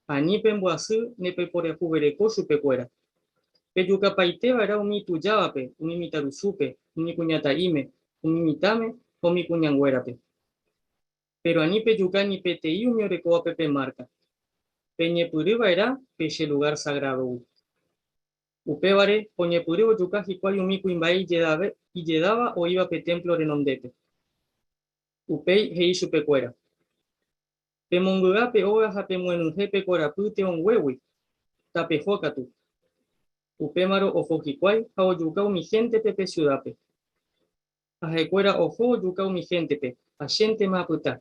Ani pembyasy ni peiporehuvereko chupekuéra. Pejukapaite va'erã umi itujávape, umi mitãrusúpe, umi kuñata'íme, umi mitãme ha umi kuñanguérape. Péro ani pejuka ni peteĩ umi orekóvape pe márka. Peñepyry va'erã pe che lugár sagrádogui. Upévare, oñepyry ojuka hikuái umi kuimba'e ijedáva oĩva pe témplo renondépe. Upéi he'i chupekuéra, Pemongy'a pe óga ha pemyenyhẽ pe korapy te'õnguégui, tapeho katu. Upémarõ oho hikuái ha ojuka umi héntepe pe siudápe. Ha ha'ekuéra oho ojuka umi héntepe, ha chéntema apyta.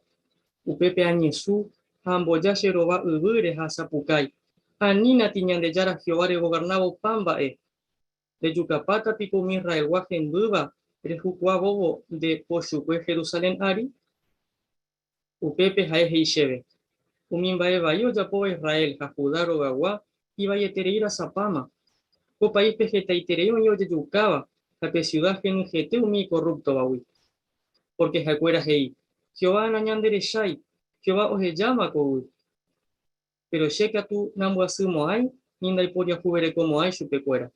Upépe añesũ ha amboja che rova yvýre ha asapukái, Anínati Ñandejára Jehová regovernáva opa mba'e! Rejukapáta piko umi Israelgua hembýva rehukuavóvo nde pochykue Jerusalén ári? Upépe ha'e he'i chéve, Umi mba'e vai ojapóva Israel ha Judá rogagua ivaieterei rasapáma. Ko paíspe hetaiterei oĩ ojejukáva ha pe siuda henyhẽte umi ikorrúptovagui. Pórke ha'ekuéra he'i, 'Jehová nañanderechái, Jehová ohejáma ko yvy'. Péro che katu nambyasymo'ãi ni ndaiporiahuverekomo'ãi chupekuéra.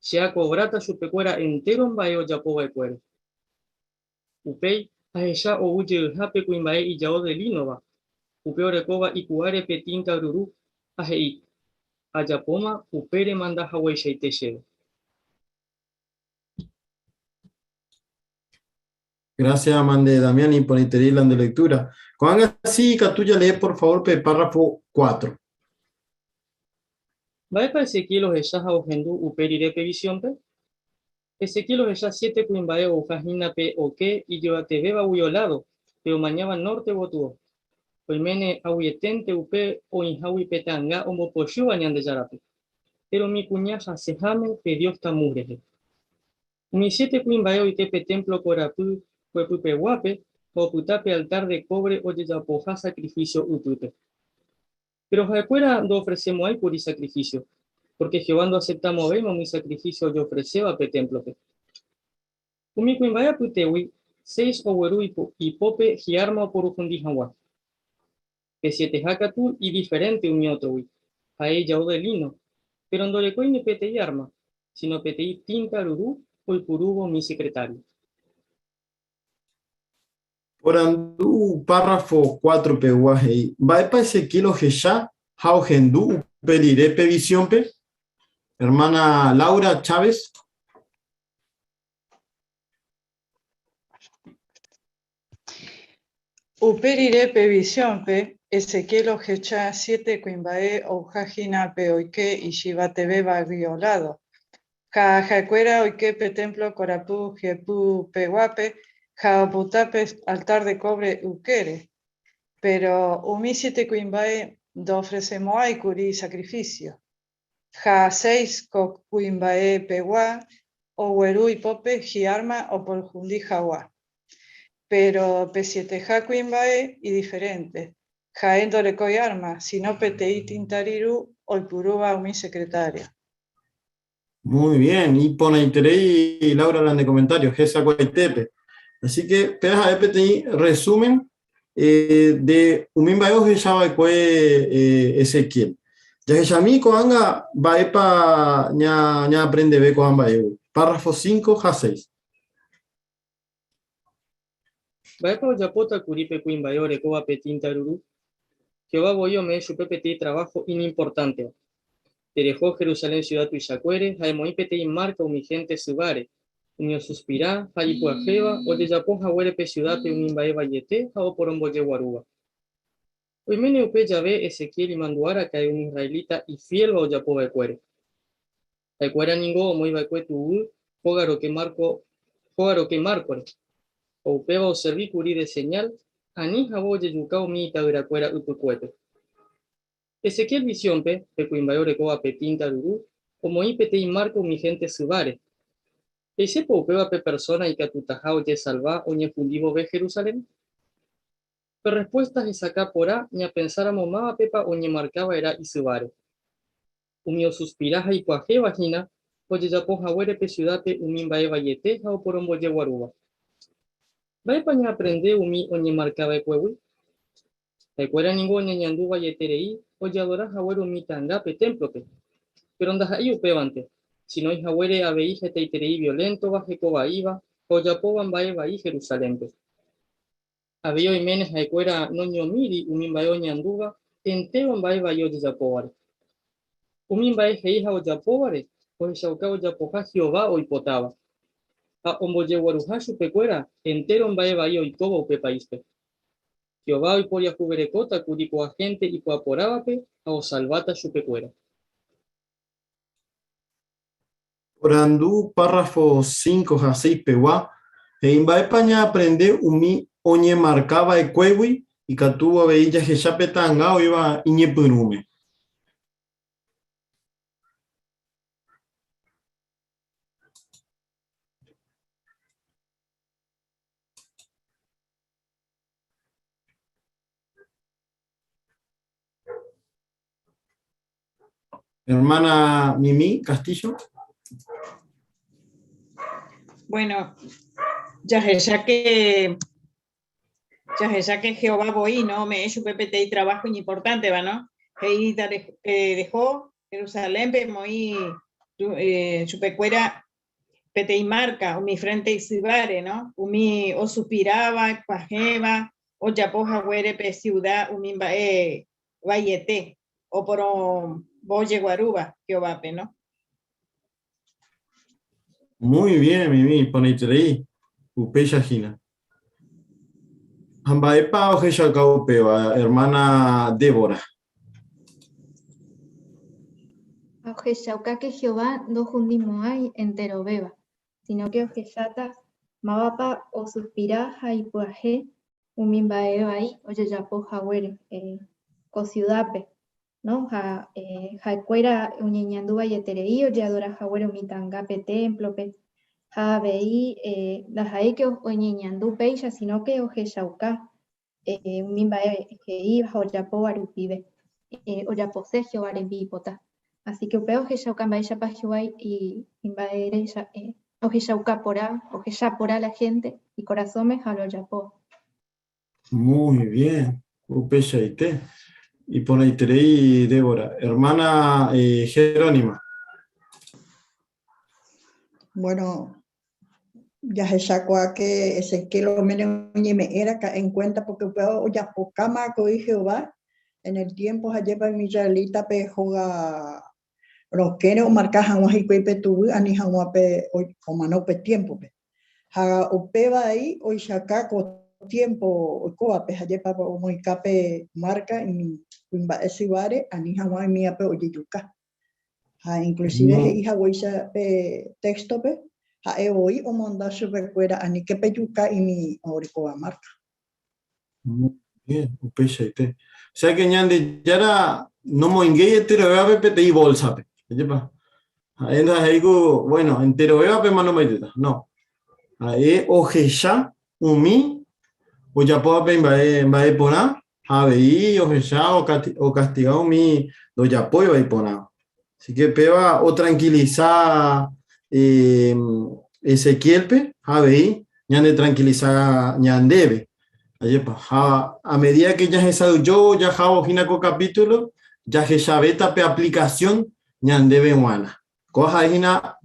Che akovráta chupekuéra entéro mba'e ojapo va'ekuére. Upéi ahecha ou jeyha pe kuimba'e ijao de línova, upe orekóva iku'áre pe tínta ryru, ha he'i, Ajapóma upe remanda hagueichaite chéve. Gracias, Amande Damián, iporãiterei la nde lectura. Ko'ág̃a si ikatu jalee por favor pe párrafo 4. Mba'épa Ezequiel ohecha ha ohendu upe rire pe visiónpe? Ezequiel ohecha siete kuimba'e ouha hína pe oke ijyvatevévagui oládo, pe omañáva nórte gotyo. Oiméne aguieténte upe oĩhágui pe ta'anga ombopochýva Ñandejárape. Péro umi kuña hasẽháme pe dios Tamuz rehe. Umi siete kuimba'e oike pe témplo korapy kuepypeguápe ha opyta pe altár de kóvre ojejapoha sakrifísio ypýpe. Péro ha'ekuéra ndoofresemo'ãi kuri sakrifísio, pórke Jehová ndoaseptamo'ãvéima umi sakrifísio ojeofreséva pe témplope. Umi kuimba'e apytégui, seis ogueru ipópe hi'árma oporuhundi hag̃ua. Pe sieteha katu idiferénte umi ótrogui, ha'e ijao de líno, péro ndorekói ni peteĩ árma, síno peteĩ tínta ryru oipurúva umi sekretário. Porandu párrafo 4 pegua he'i, Mba'épa Ezequiel ohecha ha ohendu upe rire pe visiónpe? Hermana Laura Chávez. Upe rire pe visiónpe, Ezequiel ohecha siete kuimba'e ouha hína pe oike ijyvatevévaguio ládo. Ha ha'ekuéra oike pe témplo korapy hyepy peguápe ha opyta pe altár de kóvre ykére. Péro umi siete kuimba'e ndoofresemo'ãi kuri sakrifísio. Ha seis ko kuimba'e pegua ogueru ipópe hi'árma oporohundi hag̃ua. Péro pe sieteha kuimba'e idiferénte, ha'e ndorekói árma, síno peteĩ tínta ryru oipurúva umi sekretário. Muy bien, iporãiterei Laura la nde comentario, hesakuaitépe. Así que péva ha'e peteĩ resumen eh, de umi mba'e ohecha va'ekue eh, Ezequiel. Jahechami ko'ág̃a mba'épa ña, ñaaprendeve ko'ã mba'égui. Párrafo 5 ha 6. Mba'épa ojapóta kuri pe kuimba'e orekóva pe tínta ryru? Jehová voi ome'ẽ chupe peteĩ traváho iñimportánteva. Tereho Jerusalén siuda tuichakuére ha emoĩ peteĩ márka umi hénte syváre, umi osuspira ha ipyahẽva ojejapo haguére pe siudápe umi mba'e vaiete ha oporombojeguarúva. Oiméne upe jave Ezequiel imandu'a raka'e umi israelita ifiélva ojapo va'ekuére. Ha'ekuéra ningo omoĩ va'ekue tuguy hóga roke márko hóga roke márkore, ha upéva oservi kuri de señál ani hag̃ua ojejuka umi ita'yrakuéra ypykuépe. Ezequiel visiónpe, pe kuimba'e orekóva pe tínta ryru omoĩ peteĩ márko umi hénte syváre. He'isépa upéva pe persóna ikatutaha ojesalva oñehundi vove Jerusalén? Pe rrespuésta hesakã porã ñapensáramo mávapepa oñemarka va'erã isyváre. Umi osuspira ha ipyahẽva hína ojejapo haguére pe siudápe umi mba'e vaiete ha oporombojeguarúva. Mba'épa ñaaprende umi oñemarkava'ekuégui? Ha'ekuéra ningo oñeñandu vaieterei ojeadora haguére umi ta'anga pe témplope. Péro ndaha'éi upévante, síno oĩ haguére avei hetaiterei violéntova, hekovaíva ha ojapóva mba'e vai Jerusalénpe. Avei oiméne ha'ekuéra noñomíri umi mba'e oñandúva entéro mba'e vai ojejapóvare. Umi mba'e he'i ha ojapóvare ohechauka ojapoha Jehová oipotáva, ha ombojeguaruha chupekuéra entéro mba'e vai oikóva upe paíspe. Jehová oiporiahuverekóta kuri ko'ã hénte ipy'aporãvape ha osalváta chupekuéra. Porandu párrafo 5 ha 6 pegua, he'i mba'épa ñaaprende umi oñemarka va'ekuégui, ikatu avei jahecha pe ta'anga oĩva iñepyrũme. Hermana Mimi Castillo. Bueno, jahecha que jahecha que Jehová voi, no? Ome'ẽ chupe peteĩ trabajo iñimportánteva, no? He'i dejó Jerusalénpe emoĩ chupekuéra peteĩ marca umi frente isyváre, no? Umi osuspiráva, ipahẽva, ojapo haguére pe ciudad umi mba'e vaiete oporombojeguarúva Jehovápe, no? Muy bien, Mimi, iporãiterei upéicha hína. Ha mba'épa ohechauka upéva, hermana Débora? Ha ohechauka ke Jehová ndohundimo'ãi enterovéva, síno ke ohecháta mávapa osuspira ha ipyahẽ umi mba'e vai ojejapo haguére ko siudápe, no? Ha ha'ekuéra oñeñandu vaieterei ojeadora haguére umi ta'anga pe témplope, ha avei ndaha'éi ke oñeñandu péicha, síno ke ohechauka umi mba'e he'íva ha ojapóva rupive, ojapose Jehová rembipota. Así que upéva ohechauka mba'éichapa Jehová imba'ére ohechauka porã, ohecha porã la hénte ikorasõme ha lo ojapo. Muy bien, upeichaite. Iporãiterei Débora. Hermana Jerónima. Bueno, jahechakuaa que Ezequiel oméne oñeme'ẽ raka'e en cuenta porque upéva ojapokáma koi Jehová en el tiempo hajépa umi israelita-pe hóga rokẽre omarka hag̃ua hikuái pe tuvy ani hag̃ua pe omano upe tiémpope. Ha upéva ai oichaka ko tiémpo oikóvape hajépa omoĩka pe márka umi kuimba'e syváre ani hag̃ua umívape ojejuka. Ha inclusive he'i haguéicha pe téxtope, ha'e voi omonda chupekuéra aníke pejuka umi orekóva márka. Muy bien, upeichaite. O sea que Ñandejára nomoingéi enterovévape peteĩ bolsape. Ajépa? Ha'e ndaha'éi ku, bueno, enterovévape manomaitéta. No. Ha'e ohecha umi ojapóvape imba'e mba'e porã ha avei ohecha okastiga umi ndojapóiva iporã. Así que péva otranquiliza eh, Ezequielpe ha avei ñanetranquiliza ñandéve. Ajépa, ha a medida que jahesa'ỹijo jahávo hína ko capítulo, jahechavéta pe aplicación ñandéve g̃uarã. Kóva ha'e hína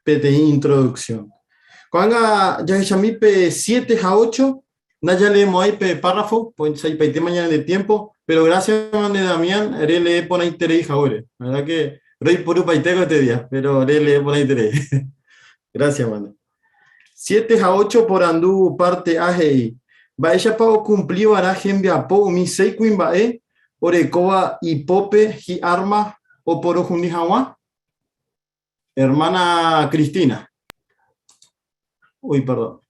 peteĩ introducción. Ko'ág̃a jahechami pe 7 ha 8, Ndajaleemo'ãi pe párrafo, saipaitéma ñane tiempo, pero gracias mande Damián, relee porãiterei haguére. La verdad que roiporupaite ko este día, pero relee porãiterei. Gracias mande. 7 ha 8 porandu parte A he'i, Mba'éichapa okumpli va'erã hembiapo umi séi kuimba'e orekóva ipópe hi'árma oporohundi hag̃ua? Hermana Cristina. Uy, perdón.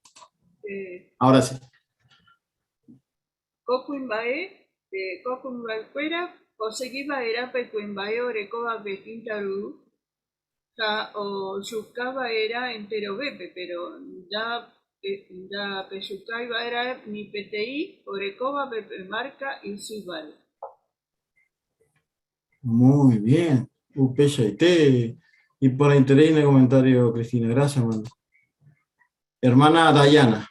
Eh, Ahora sí. Ko kuimba'e, eh, ko kuimba'ekuéra osegi va'erã pe kuimba'e orekóva pe tínta ru ha ojuka va'erã enterovépe, péro ndapejukái va'erã ni peteĩ orekóvape pe márka isyváre. Muy bien. Upeichaite. Iporãiterei ne comentario, Cristina. Gracias, hermana. Hermana Dayana.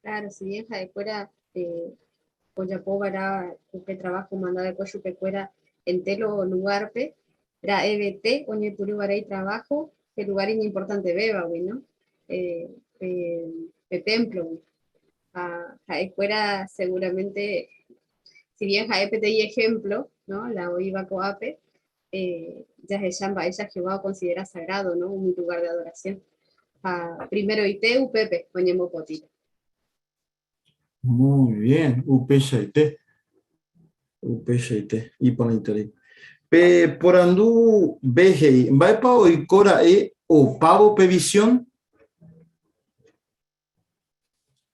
Claro, si bien ha'ekuéra eh, ojapo va'erã upe trabajo omanda va'ekue chupekuéra entero lugar-pe, ra'evete oñepyrũ va'erã itrabajo pe lugar iñimportantevévagui, no? Eh, pe, pe templo-gui. Ha ha'ekuéra seguramente si bien ha'e peteĩ ejemplo, ¿no? La oĩva ko'ápe, eh, jahecha mba'éicha Jehová oconsidera sagrado, ¿no? Umi lugar de adoración. Ha primeroite upépe oñembopotĩta. Muy bien, upeichaite. Upeichaite, iporãiterei. Pe porandu B he'i, mba'épa oiko ra'e opávo pe visión?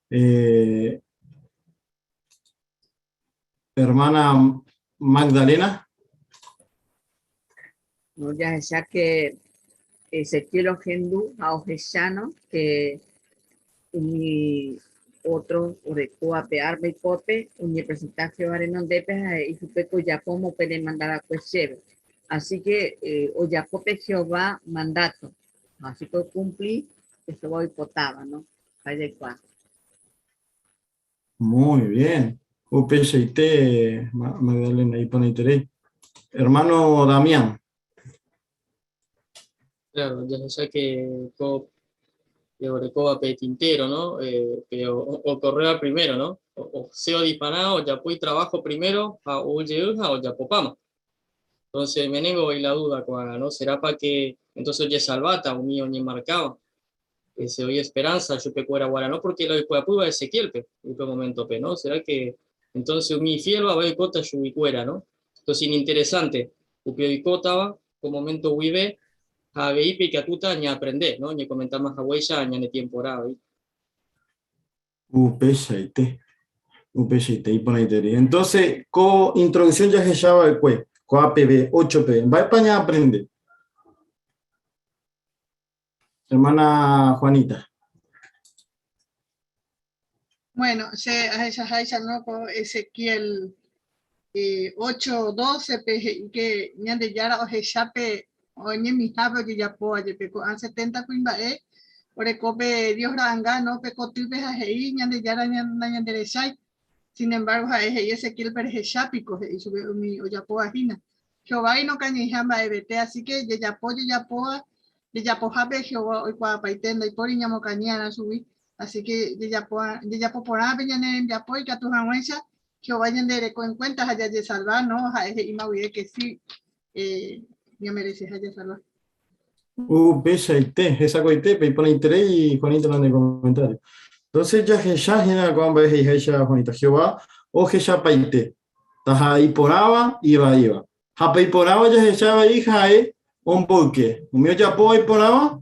Eh, hermana Magdalena. No, jahecha que Ezequiel ohendu ha ohecháno que umi ótro orekóva pe árma ipópe oñepresenta Jehová renondépe ha he'i chupe ko ojapóma upe remanda va'ekue chéve. Así ke ojapo pe Jehová mandáto. Así ke okumpli pe Jehová oipotáva, no? Ha jaikuaa. Muy bien. Upeichaite, Magdalena, iporãiterei. Hermano Damián. Claro, ya que ko orekóva pe tintero, ¿no? Pe okorréva primero, ¿no? Osẽ odiparã, ojapo itrabajo primero, ha ou jey ha ojapopáma. Entonces, me nengo hoy la duda ko'ág̃a, ¿no? Serápa que entonces ojesalváta umi oñemarkáva? Se oĩ esperanza chupekuéra guarã, no porque la oipy'apýva Ezequiel-pe upe momento-pe, ¿no? Será que entonces umi ifiélva oikóta chuguikuéra, ¿no? Entonces ininteresante upe oikótava ko momento guive ha avei pe ikatúta ñaaprende, ¿no? Ñakomentáma haguéicha ñane tiemporã avei. Upeichaite, upeichaite, iporãiterei. Entonces, ko introducción jahecha va'ekue, ko APV 8-pe, mba'épa ñaaprende? Hermana Juanita. Bueno, che ahechaháicha no ko Ezequiel 8:12 pe he'i que Ñandejára ohecha pe oñemihápe ojejapóva jepe ko'ã 70 kuimba'e oreko pe Dios ra'anga no pe kotýpe ha he'i Ñandejára nañanderechái. Sin embargo, ha'e he'i Ezequiel pe rehecha piko he'i chupe umi ojapóva hína. Jehová inokañyiha mba'evete, así que jejapo jejapóva, jejapohápe Jehová oikuaapaite, ndaipóri ñamokañy'arã chugui, así que jejapo, jejapo porã pe ñane rembiapo ikatu hag̃uáicha Jehová ñandereko en cuenta ha jajesalva, no, ha'e he'íma guive que sí, eh, ñamereceha jasalva. Upeichaite, hesakuaite, pe iporãiterei Juanita la ne comentario. Entonces jahecha hína ko'ã mba'e he'iháicha Juanita, Jehová ohechapaite, taha'e iporãva, ivaíva. Ha pe iporãva jahecha avei ha'e omboyke. Umi ojapóva iporãva,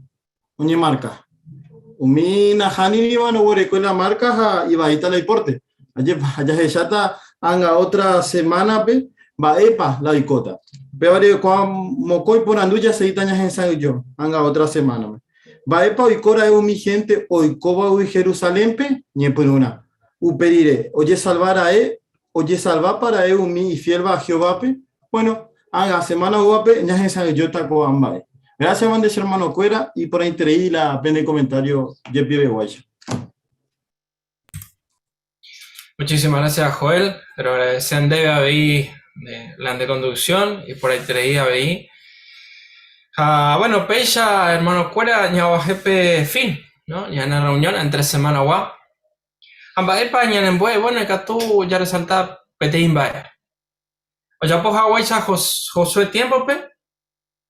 oñemarka. Umi nahániriva noguerekói la marka ha ivaíta la iporte. Ajépa, jahecháta ág̃a ótra semánape mba'épa la oikóta. Upévare ko'ã mokõi porandu jaseíta ñahesa'ỹijo ág̃a ótra semánape. Mba'épa oiko ra'e umi hénte oikóvagui Jerusalénpe? Ñepyrũrã. Upe rire, ojesalva ra'e, ojesalvápa ra'e umi ifiélva Jehovápe? Bueno, ág̃a semána oúvape ñahesa'ỹijóta ko'ã mba'e. Grásias mante che ermanokuéra, iporãiterei la pene komentario jepiveguáicha. Muchísimas gracias Joel, pero agradecer ndéve avei la nde conducción y porãiterei avei. Ha bueno, péicha hermano-kuéra ñaguahẽ pe fin, ¿no? Ñane reunión entre semana-gua. Ha mba'épa ñanembo'e? Bueno, ikatu jaresalta peteĩ mba'e. Ojapo haguéicha Josué tiempo-pe,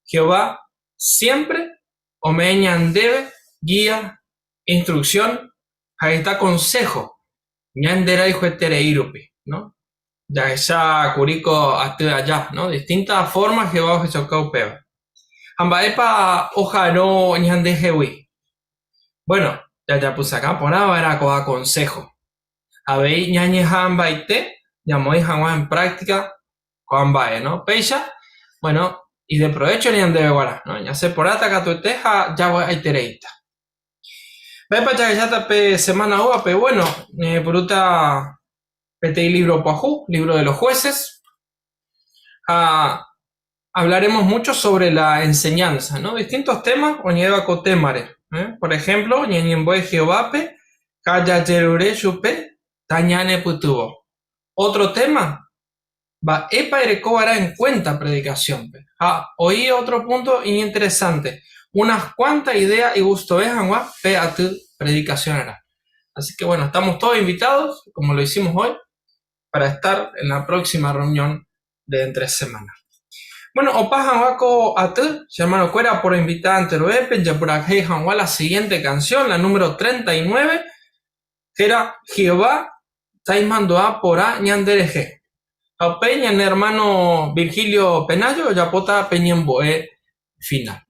Jehová siempre ome'ẽ ñandéve guía, instrucción ha heta consejo ñanderayhueterei rupi, ¿no? Jahecha kuri ko aty aja, ¿no? Distintas formas Jehová ohechauka upéva. Ha mba'épa oha'arõ ñandehegui? Bueno, jajapysakã porã va'erã ko'ã consejo. Avei ñañeha'ãmbaite ñamoĩ hag̃ua en práctica ko'ã mba'e, ¿no? Péicha, bueno, ideprovécho ñandéve g̃uarã, ¿no? Ñasẽ porãta katuete ha javy'aitereíta. Mba'épa jahecháta pe semana oúvape? Bueno, ñañepyrũta peteĩ lívro pyahu, Libro de los Jueces, ha hablaremos mucho sobre la enseñanza, ¿no? Distintos temas oñe'ẽva ko témare, ¿eh? Por ejemplo, ñañembo'e Jehovápe ha jajerure chupe tañanepytyvõ. Otro tema, Mba'épa ereko va'erã en cuenta predikasiónpe? Ha oĩ ótro púnto iñinteresánte, unas kuánta idéa igustove hag̃ua pe aty predikasionrã. Así que bueno, estamos todos invitados, como lo hicimos hoy, para estar en la próxima reunión de entre semana. Bueno, opa hag̃ua ko aty, che hermanokuéra poroinvita enterovépe japurahéi hag̃ua la siguiente canción, la número 39, Héra Jehová taimandu'a porã ñanderehe. Ha upéi ñane ermáno Virgilio Penayo ojapóta pe ñembo'e final.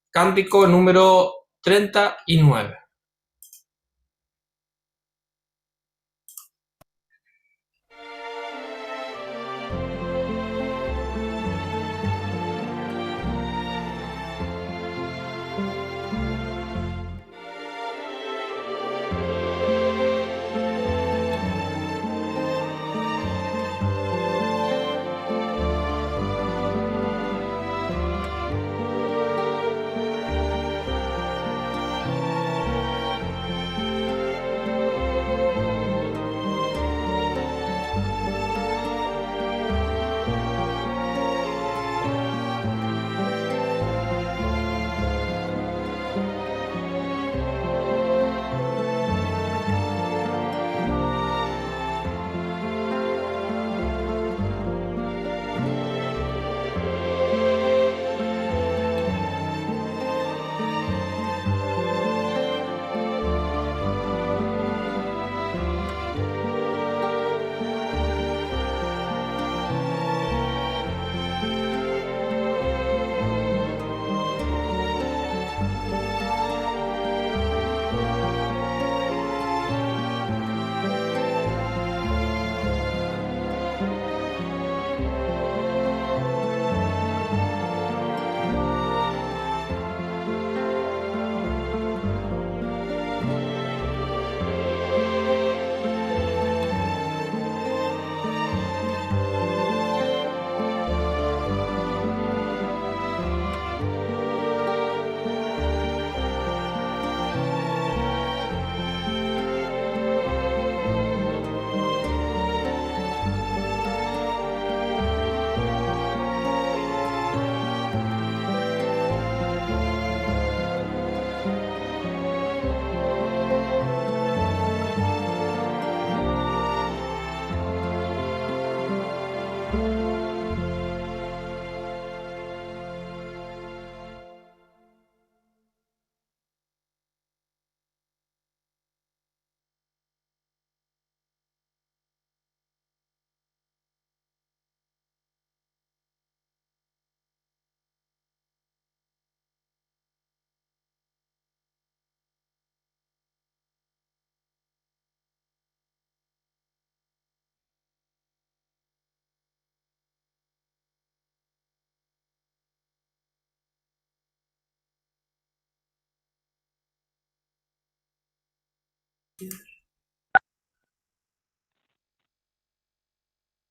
Cántico número 39.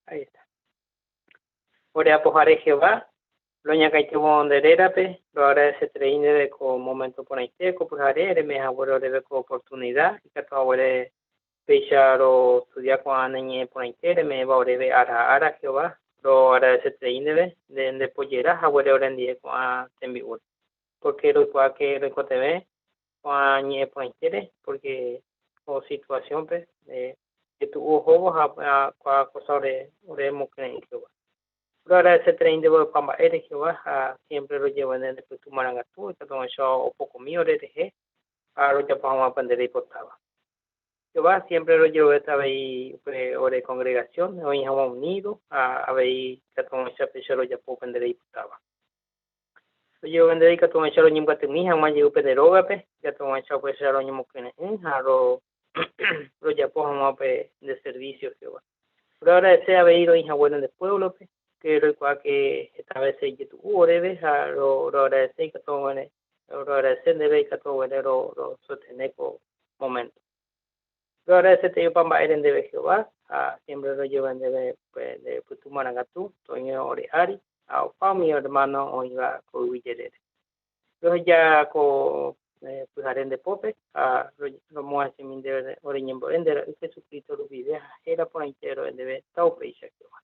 Ahí está. Ore Apohare Jehová, roñakãityvõ nde rérape, roagradeseterei ndéve ko momento porãite, ko pyhare reme'ẽ haguére oréve ko oportunida, ikatu haguére péicha rostudia ko'ã ne ñe'ẽ porãite reme'ẽva oréve ára ha ára, Jehová, roagradeseterei ndéve, nde ndepojera haguére orendive ko'ã tembi'úre. Pórke roikuaa ke roikotevẽ ko'ã ñe'ẽ porãitére, pórke ko situasiónpe jetu'u ohóvo ha ko'ã kósa ore oremokyre'ỹ Jehová. Roagradeseterei ndéve opa mba'ére Jehová ha siémpre rojevende nde pytu marangatu ikatu hag̃uáicha opokomi orerehe ha rojapo hag̃ua upe nde reipotáva. Jehová siémpre rojerovéta avei upe ore kongregasión oĩ hag̃ua unído ha avei ikatu hag̃uáicha péicha rojapo upe nde reipotáva. Rojerovende ikatu hag̃uáicha roñembyatymi hag̃ua jey pende rógape, ikatu hag̃uáicha upéicha roñomokyre'ỹ ha rojapo hag̃ua upe nde servísio, Jehová. Roagradese avei roĩ haguére nde puévlope, ke roikuaa ke heta vése ijetu'u oréve ha roagradese ikatu haguére, roagradese ndéve ikatu haguére rosostene ko moménto. Roagradesetei opa mba'ére ndéve Jehová, ha siémpre rojeva ndéve upe nde pytu marangatu toño ore ári ha opa umi ermáno oĩva ko yvy jerére. Roheja ko pyhare nde pópe ha romo'ãsemi ndéve ore ñembo'e nde Ra'y Jesucristo rupive ha héra porãite ro'e ndéve taupéicha Jehová.